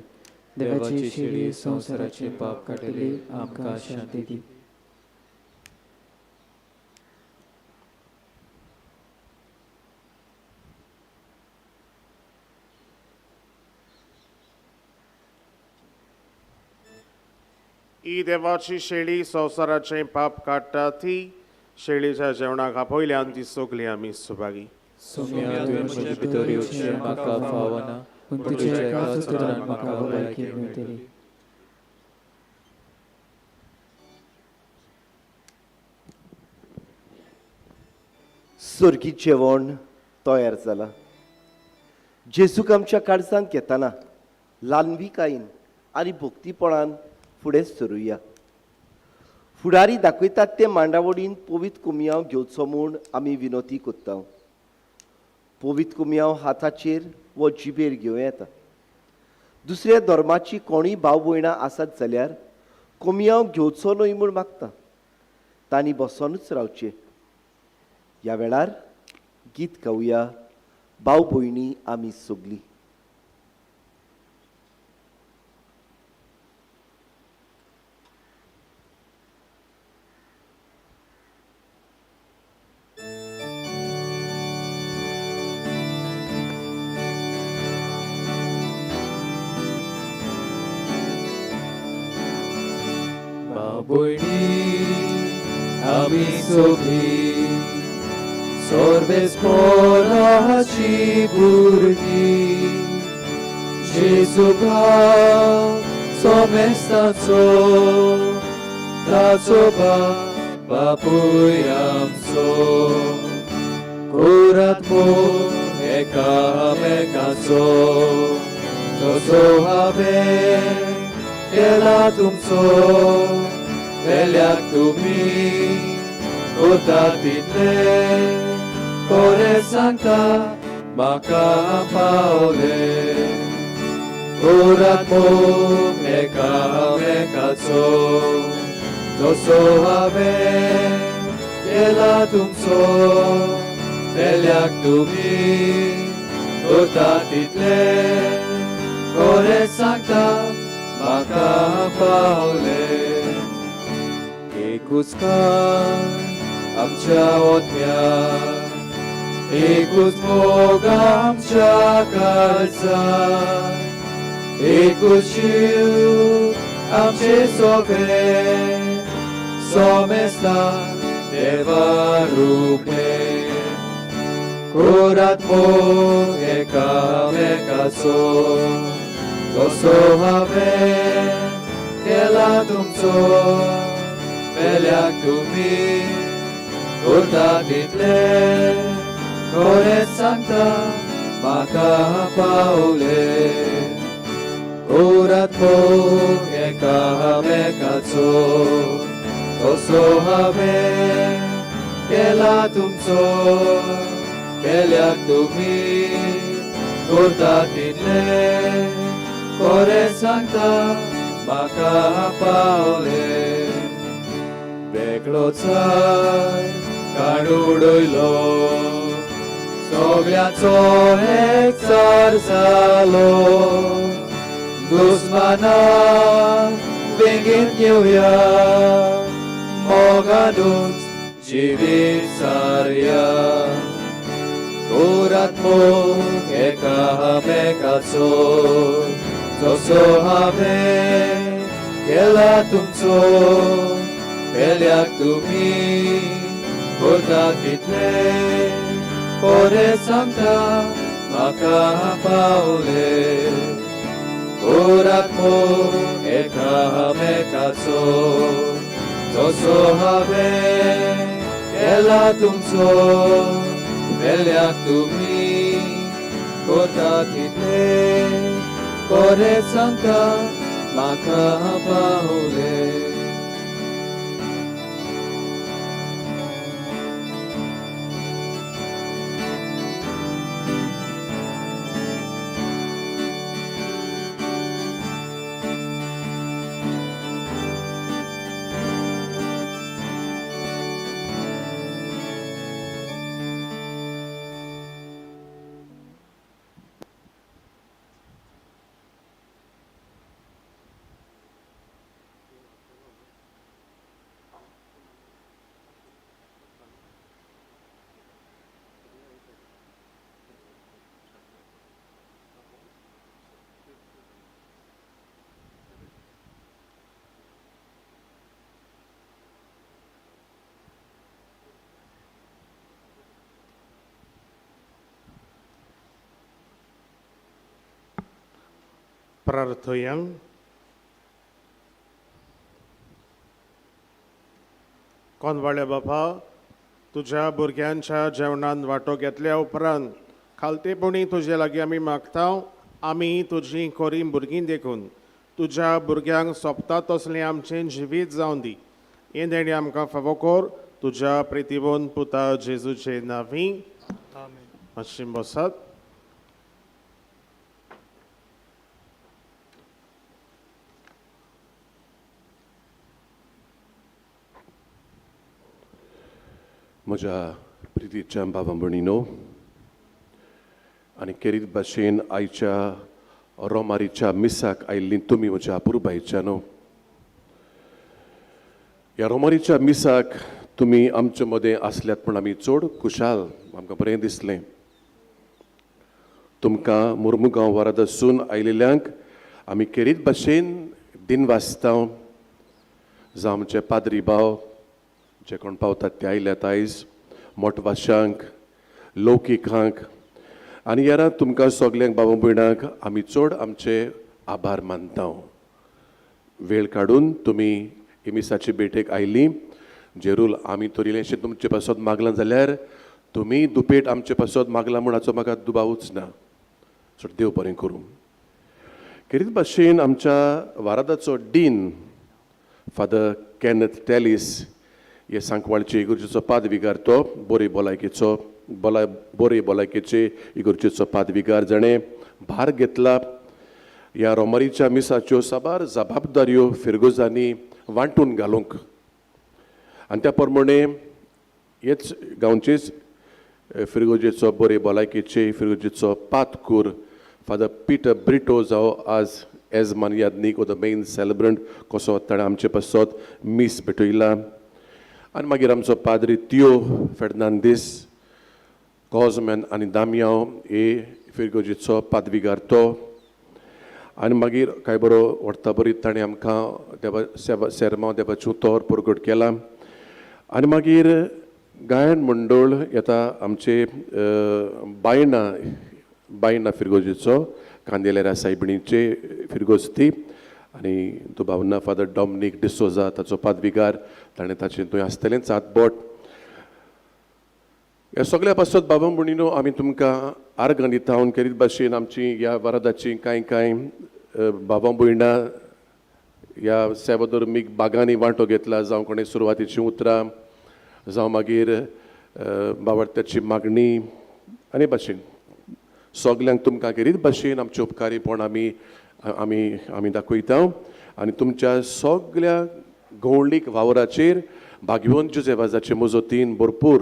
देवाची शिडी संवसाराचे पाप काडटली आमकां शांती दी. ही देवाची शेळी संवसाराचें पाप काडटा ती शेळीच्या जेवणाक आपयल्यान ती सगली आमी सुभागी. सोम्या, तुवें म्हजे भितर येवचें म्हाका फावना, पूण तुज्या एकाच उतरान म्हाका भलायकी मेळटली. सर्गी जेवण तयार जालां. जेजूक आमच्या काळजांत घेतना ल्हानविकायेन आनी भक्तीपणान फुडें सरुया. फुडारी दाखयतात ते मांडावळीन पवित्र कुमयांव घेवचो म्हूण आमी विनोती करता. पवित्र कुमयांव हाताचेर वो जिबेर घेवं येता. दुसऱ्या धर्माची कोणूय भाव भयणां आसत जाल्यार कोमयांव घेवचो न्हय म्हूण मागता. तांणी बसोनूच रावचें. ह्या वेळार गीत गावया भाव भयणी आमी सगलीं. भयणी आमी सगळीं सर्वेस्पराची भुरगीं, जेजू भाव सोमेस्ताचो, ताचो बाप बापूय आमचो. कोरात मोग एकामेकाचो, तसो हांवें केला तुमचो. पेल्याक तुमी करता तितलें खरें सांगता म्हाका पावलें. कोरात मोग एकामेकाचो, तसो हांवें केला तुमचो. पेल्याक तुमी करता तितलें खरें सांगता म्हाका पावलें. एकूच कान आमच्या ओत्म्याक, एकूच मोग आमच्या काळजाक, एकूच जीव आमचे सोबे सोमेस्ता देवा रुपे. कोरात मोग एकामेकाचो, तसो हांवें केला तुमचो. पेल्याक तुमी करता तितलें खरें सांगता म्हाका पावलें. कोरात मोग एकामेकाचो, तसो हांवें केला तुमचो. पेल्याक तुमी करता तितलें खरें सांगता म्हाका पावलें. वेगळो चार काडून उडयलो, सगळ्यांचो एकचार जालो. दुस्माना बेगीन घेवया, मोगानूच जिवीत सारया. कोरात मोग एकामेकाचो, तसो हांवें केला तुमचो. पेल्याक तुमी करता तितलें खरें सांगता म्हाका पावलें. कोरात मोग एकामेकाचो, तसो हांवें केला तुमचो. पेल्याक तुमी करता तितलें खरें सांगता म्हाका पावलें. प्रार्थोया. कोनवाळे बापा, तुज्या भुरग्यांच्या जेवणान वांटो घेतल्या उपरांत खालतेपणी तुजे लागीं आमी मागता, आमी तुजीं खोरीं भुरगीं देखून तुज्या भुरग्यांक सोंपता तसलें आमचें जिवीत जावं दी. हें देणें आमकां फावो कर तुज्या प्रितीवन पुता जेजूचे नांवी. मातशी बसात. म्हज्या प्रितीच्या बाबा भयणीनो आनी केरीत भाशेन आयच्या रोमारीच्या मिसाक आयिल्लीं तुमी म्हज्या अपुरबायच्या न्हू. ह्या रोमारीच्या मिसाक तुमी आमचे मदें आसल्यात म्हूण आमी चड खुशाल, आमकां बरें दिसलें. तुमकां मुर्मुगांव वारादासून आयिल्ल्यांक आमी केरीत भाशेन दिनवासता. जावं आमचे पाद्री भाव जे कोण पावतात ते आयल्यात आयज, मोटवाशांक, लौकिकांक आनी येरा तुमकां सगल्यांक बाबा भयणांक आमी चड आमचे आभार मानता. वेळ काडून तुमी ही मिसाचे भेटेक आयलीं. जेरूल आमी तर इल्लेंशें तुमचे पासत मागलां जाल्यार तुमी दुपेट आमचे पासत मागलां म्हूण हाचो म्हाका दुबावूच ना. सो देव बरें करूं. खेरीत भाशेन आमच्या वारादाचो डीन फादर कॅनथ टॅलिस हे सांकवाळचे इगर्जेचो पादविगार, तो बरे भलायकेचो बरे भलायकेचे इगर्जेचो पादविगार जाणें भार घेतला ह्या रोमारीच्या मिसाच्यो साबार जबाबदाऱ्यो फिरगोजांनी वांटून घालूंक. आनी त्या प्रमाणे हेच गांवचेच फिरगोजेचो बरे भलायकेचे फिरगोजेचो पातकूर फादर पिटर ब्रिटो जावं आज एजमान यादनीक वो the main celebrant कसो ताणें आमचे पासत मीस भेटयला. आनी मागीर आमचो पाद्री तियो फेर्नांदीस कॉजमॅन आनी दामयांव हे फिरगोजेचो पादविगार तो. आनी मागीर कांय बरो व्हडता बरी ताणें आमकां देवा सेवा सेरमांव देवाचें उतर परगट केलां. आनी मागीर गायन मंडळ येता आमचे बायणा बायणा फिरगोजेचो कांदेलेरा सायबिणीचे फिरगोज ती आनी दुबावना फादर डॉमनीक डिसोजा ताचो पादविगार ताणें ताचें थंय आसतलेंच हातबोट. ह्या सगळ्या पासत बाबा भयणीनो आमी तुमकां आर्गां दिता. खेरीत भाशेन आमची ह्या वरादाची कांय कांय बाबा भयणां ह्या सेवाधर्मीक बागांनी वांटो घेतला, जावं कोणें सुरवातीचीं उतरां, जावं मागीर बावडत्याची मागणी आनी भाशेन सगल्यांक तुमकां खेरीत भाशेन आमचें उपकारीपण आमी आमी आमी दाखयता. आनी तुमच्या सगल्या गवळीक वावराचेर भाग्यवंत जुजेवाजाचे मजतीन भरपूर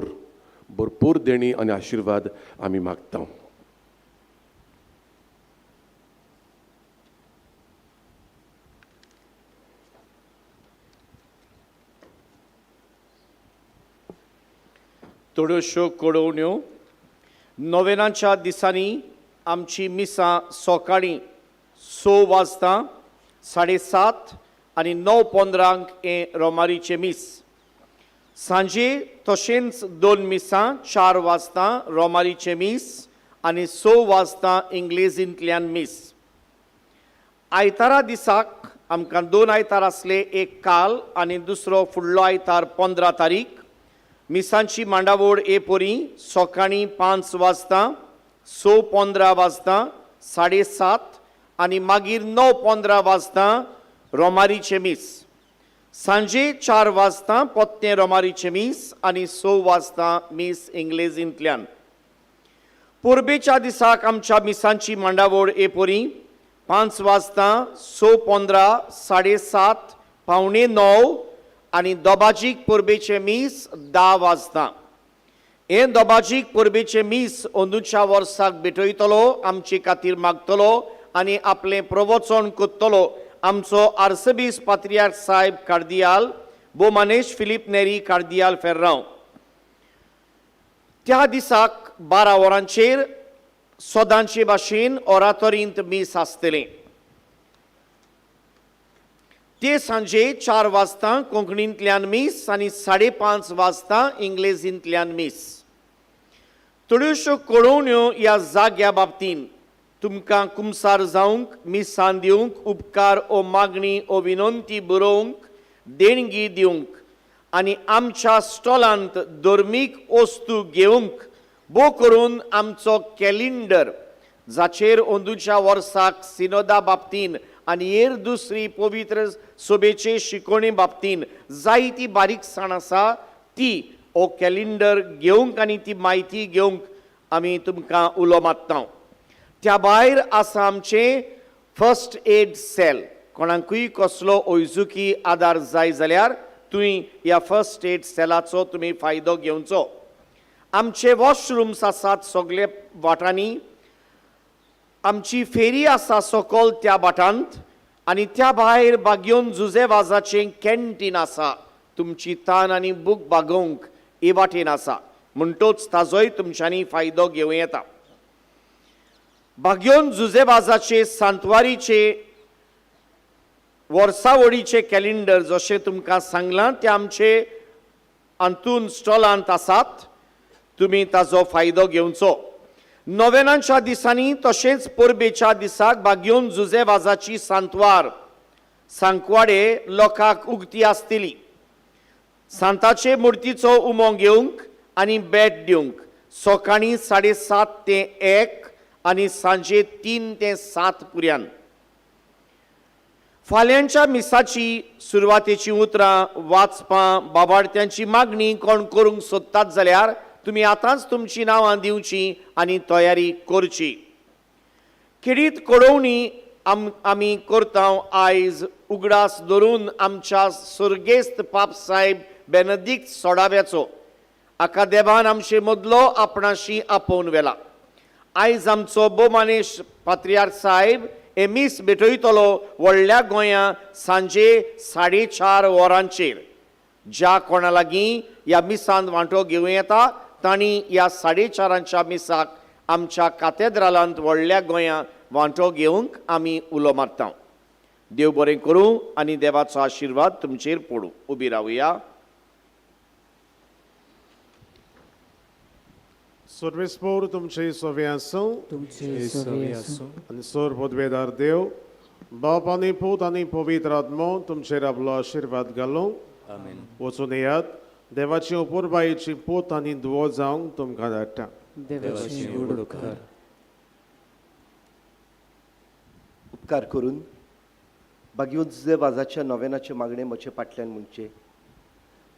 भरपूर देणी आनी आशिर्वाद आमी मागता. थोड्योश्यो कळोवण्यो. नोवेनाच्या दिसांनी आमची मिसां सकाळीं 6 वाजता, 7:30 आनी 9:15 हें रोमारीचें मीस. सांजे तशेंच 2 मिसां, 4 वाजता रोमारीचें मीस आनी 6 वाजता इंग्लेजींतल्यान मीस. आयतारा दिसाक आमकां 2 आयतार आसले, एक काल आनी दुसरो फुडलो आयतार 15 तारीख. मिसांची मांडावळ ए पोरी सकाळीं 5 वाजता, 6:15 वाजता, 7:30 आनी मागीर 9:15 वाजता रोमारीचें मीस. सांजे 4 वाजता पोत्तें रोमारीचें मीस आनी 6 वाजता मीस इंग्लेजींतल्यान. परबेच्या दिसाक आमच्या मिसांची मांडावळ ए पोरी 5 वाजता, 6:15, 7:30, 8:45 आनी दोबाजीक परबेचें मीस 10 वाजता. हें दोबाजीक परबेचें मीस अंदूच्या वर्साक भेटयतलो, आमचे खातीर मागतलो आनी आपलें प्रवचन करतलो आमचो आर्सबीस पात्रियार्क साहेब कार्दियाल बोमानेश फिलीप नेरी कार्दियाल फेर्रांव. त्या दिसाक 12 वरांचेर सदांचे भाशेन ओरातोरींत मीस आसतलें. ते सांजे 4 वाजता कोंकणींतल्यान मीस आनी 5:30 वाजता इंग्लेजींतल्यान मीस. थोड्योश्यो कळोवण्यो ह्या जाग्या बाबतीन तुमकां कुमसार जावंक, मिसान दिवंक, उपकार ओ मागणी ओ विनंती बरोवंक, देणगी दिवंक आनी आमच्या स्टॉलांत धर्मीक वस्तू घेवंक बो करून आमचो कॅलेंडर जाचेर अंदूच्या वर्साक सिनोदा बाबतीन आनी हेर दुसरी पवित्र सोबेचे शिकोवणे बाबतीन जायती बारीकसाण आसा ती हो कॅलेंडर घेवंक आनी ती म्हायती घेवंक आमी तुमकां उलो मारता. त्या भायर आसा आमचें फर्स्ट एड सेल. कोणाकूय कसलो वैजुकी आदार जाय जाल्यार तुमी ह्या फर्स्ट एड सेलाचो तुमी फायदो घेवचो. आमचे वॉशरुम्स आसात सगळे वाटांनी. आमची फेरी आसा सकल त्या भाटांत आनी त्या भायर बागयोन जुजे वाजाचें कॅन्टीन आसा. तुमची तान आनी भूक भागोवंक हे वाटेन आसा म्हणटोच ताजोय तुमच्यांनी फायदो घेवं येता. बागयोन जुजे वाजाचे सांतवारीचे वर्सावळीचे कॅलेंडर जशें तुमकां सांगलां तें आमचे अंतून स्टॉलांत आसात. तुमी ताजो फायदो घेवचो. नोवेनाच्या दिसांनी तशेंच परबेच्या दिसाक बागयोन जुजे वाजाची सांतवार सांकवाडे लोकांक उगती आसतली. सांताचे मुर्तीचो उमो घेवंक आनी भेट दिवंक सकाळीं 7:30 ते 1 आनी सांजे 3 ते 7 पुर्यान. फाल्यांच्या मिसाची सुरवातेची उतरां वाचपां बाबाडत्यांची मागणी कोण करूंक सोदतात जाल्यार तुमी आतांच तुमची नांवां दिवची आनी तयारी करची. खेरीत कळोवणी आमी करता आयज उगडास धरून आमच्या सर्गेस्त पाप साहेब बेनदीक सोडाव्याचो. हाका देवान आमचे मदलो आपणाशी आपोवन व्हेला. आयज आमचो बोमानेश पात्रियार साहेब हे मीस भेटयतलो व्हडल्या गोंया सांजे 4:30 वरांचेर. ज्या कोणा लागीं ह्या मिसांत वांटो घेवं येता तांणी ह्या 4:30 मिसाक आमच्या कातेद्रालांत व्हडल्या गोंया वांटो घेवंक आमी उलो मारता. देव बरें करूं आनी देवाचो आशिर्वाद तुमचेर पडूं. उबी रावया. सर्वेस्पोर तुमचे सोवे आसूं. तुमचे सोवे आसूं. आनी सोर पदवेदार देव बाप आनी पूत आनी पवित्र आत्मो तुमचेर आपलो आशिर्वाद घालूं. आमेन. वचून येयात. देवाची अपुरबायेची पूत आनी दुवो जावंक तुमकां धाडटा. देवाची व्हड उपकार. उपकार करून बागयोन जुजे वाजाच्या नोवेनाचे मागणे म्हजे फाटल्यान म्हणचे.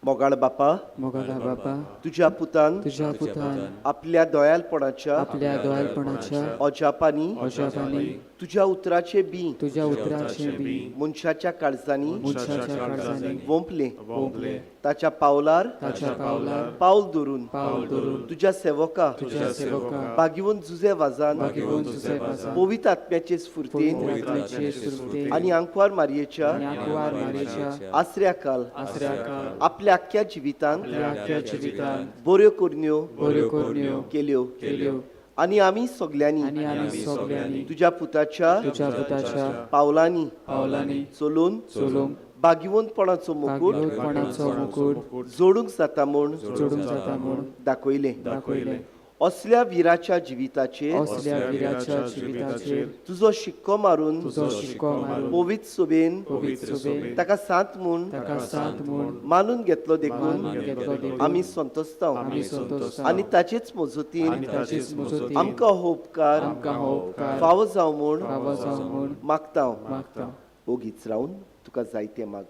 मोगाळ बापा, मोगाळ बापा, तुज्या पुतान, तुज्या पुतान आपल्या दयालपणाच्या, आपल्या दयालपणाच्या अजापांनी, अजापांनी तुज्या उतराचे बी, तुज्या उतराचे बी मनशाच्या काळजांनी, मनशाच्या काळजांनी वोंपले, वोंपले, ताच्या पावलार, ताच्या पावलार पावल धरून, पावल धरून तुज्या सेवका, तुज्या सेवका बागयोन जुजे वाजान, बागयोन जुजे वाजान पवित्र आत्म्याचे स्फुर्तीन, पवित्र आत्म्याचे स्फुर्तीन आनी आंकवार मारयेच्या, आनी आंकवार मारयेच्या आसऱ्याकाल, आसऱ्याकाल आपल्या आख्ख्या जिवितांत, आपल्या आख्ख्या जिवितांत बऱ्यो करण्यो, बऱ्यो करण्यो केल्यो, केल्यो आनी आमी सगल्यांनी, आनी आमी सगल्यांनी तुज्या पुताच्या, तुज्या पुताच्या पावलांनी, पावलांनी चलून, चलून भाग्यवंतपणाचो मुकूट, भाग्यवंतपणाचो मुकूट जोडूंक जाता म्हूण, जोडूंक जाता म्हूण दाखयलें, दाखयलें. असल्या विराच्या जिविताचेर, असल्या विराच्या जिविताचेर तुजो शिक्को मारून, तुजो शिक्को मारून पवित्र सोबेन, पवित्र सोबेन ताका सांत म्हूण, ताका सांत म्हूण मानून घेतलो देखून, मानून घेतलो देखून आमी संतोषता, आमी संतोषता आनी ताचेच मजतीन, आनी ताचेच मजतीन आमकां हो उपकार, आमकां हो उपकार फावो जावं म्हूण, फावो जावं म्हूण मागता. मागता. ओगीच रावन तुका जायतें माग.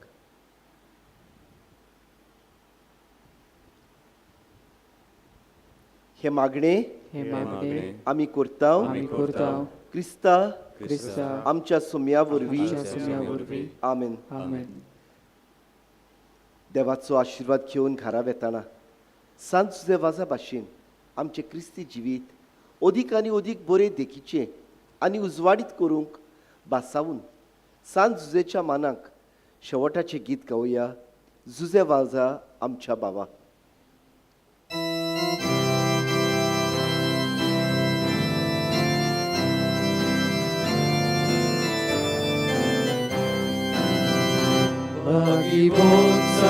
हे मागणे, हे मागणे आमी करता, आमी करता क्रिस्ता, क्रिस्ता आमच्या सुम्या वरवीं. आमच्या सुम्या वरवीं. आमेन. आमेन. देवाचो आशिर्वाद घेवन घरा वेताना सांत जुजे वाजा भाशेन आमचें क्रिस्ती जिवीत अदीक आनी अदीक बरें देखीचें आनी उजवाडीत करूंक भासावून सांत जुजेच्या मानाक शेवटाचें गीत गावया. जुजे वाजा आमच्या बाबा. भाग्यवंत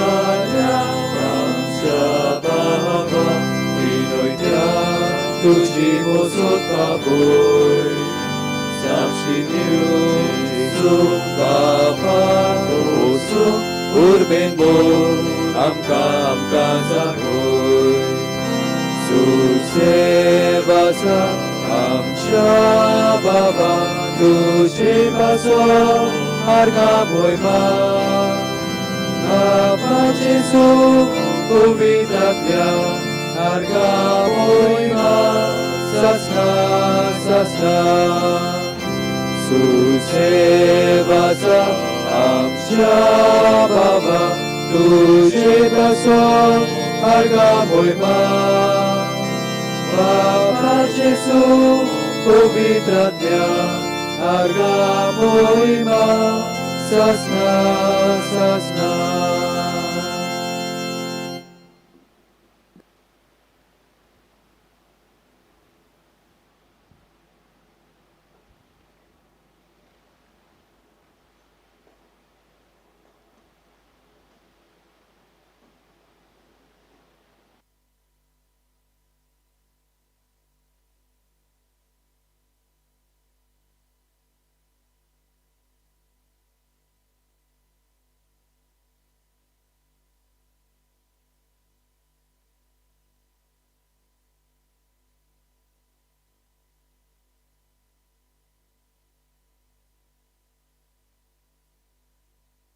आमच्या बाबा, विनयत्या तुजी मजत बाबय, साक्षी दिवन बाबा वचूं उर्बेन बोल आमकां आमकां जागय. जुजे वाजा आमच्या बाबा, तुजे पासो आर्गां भोयमा, बाबा जेजू पवित्र आत्म्या आर्गां भोयमा सासना सासना. सुसेवाचा आमच्या बाबा तुझे बसो आर्गा मोयमा. बाबा जेसू पवित्र आत्म्या आर्गा मोयमा सासना सासना.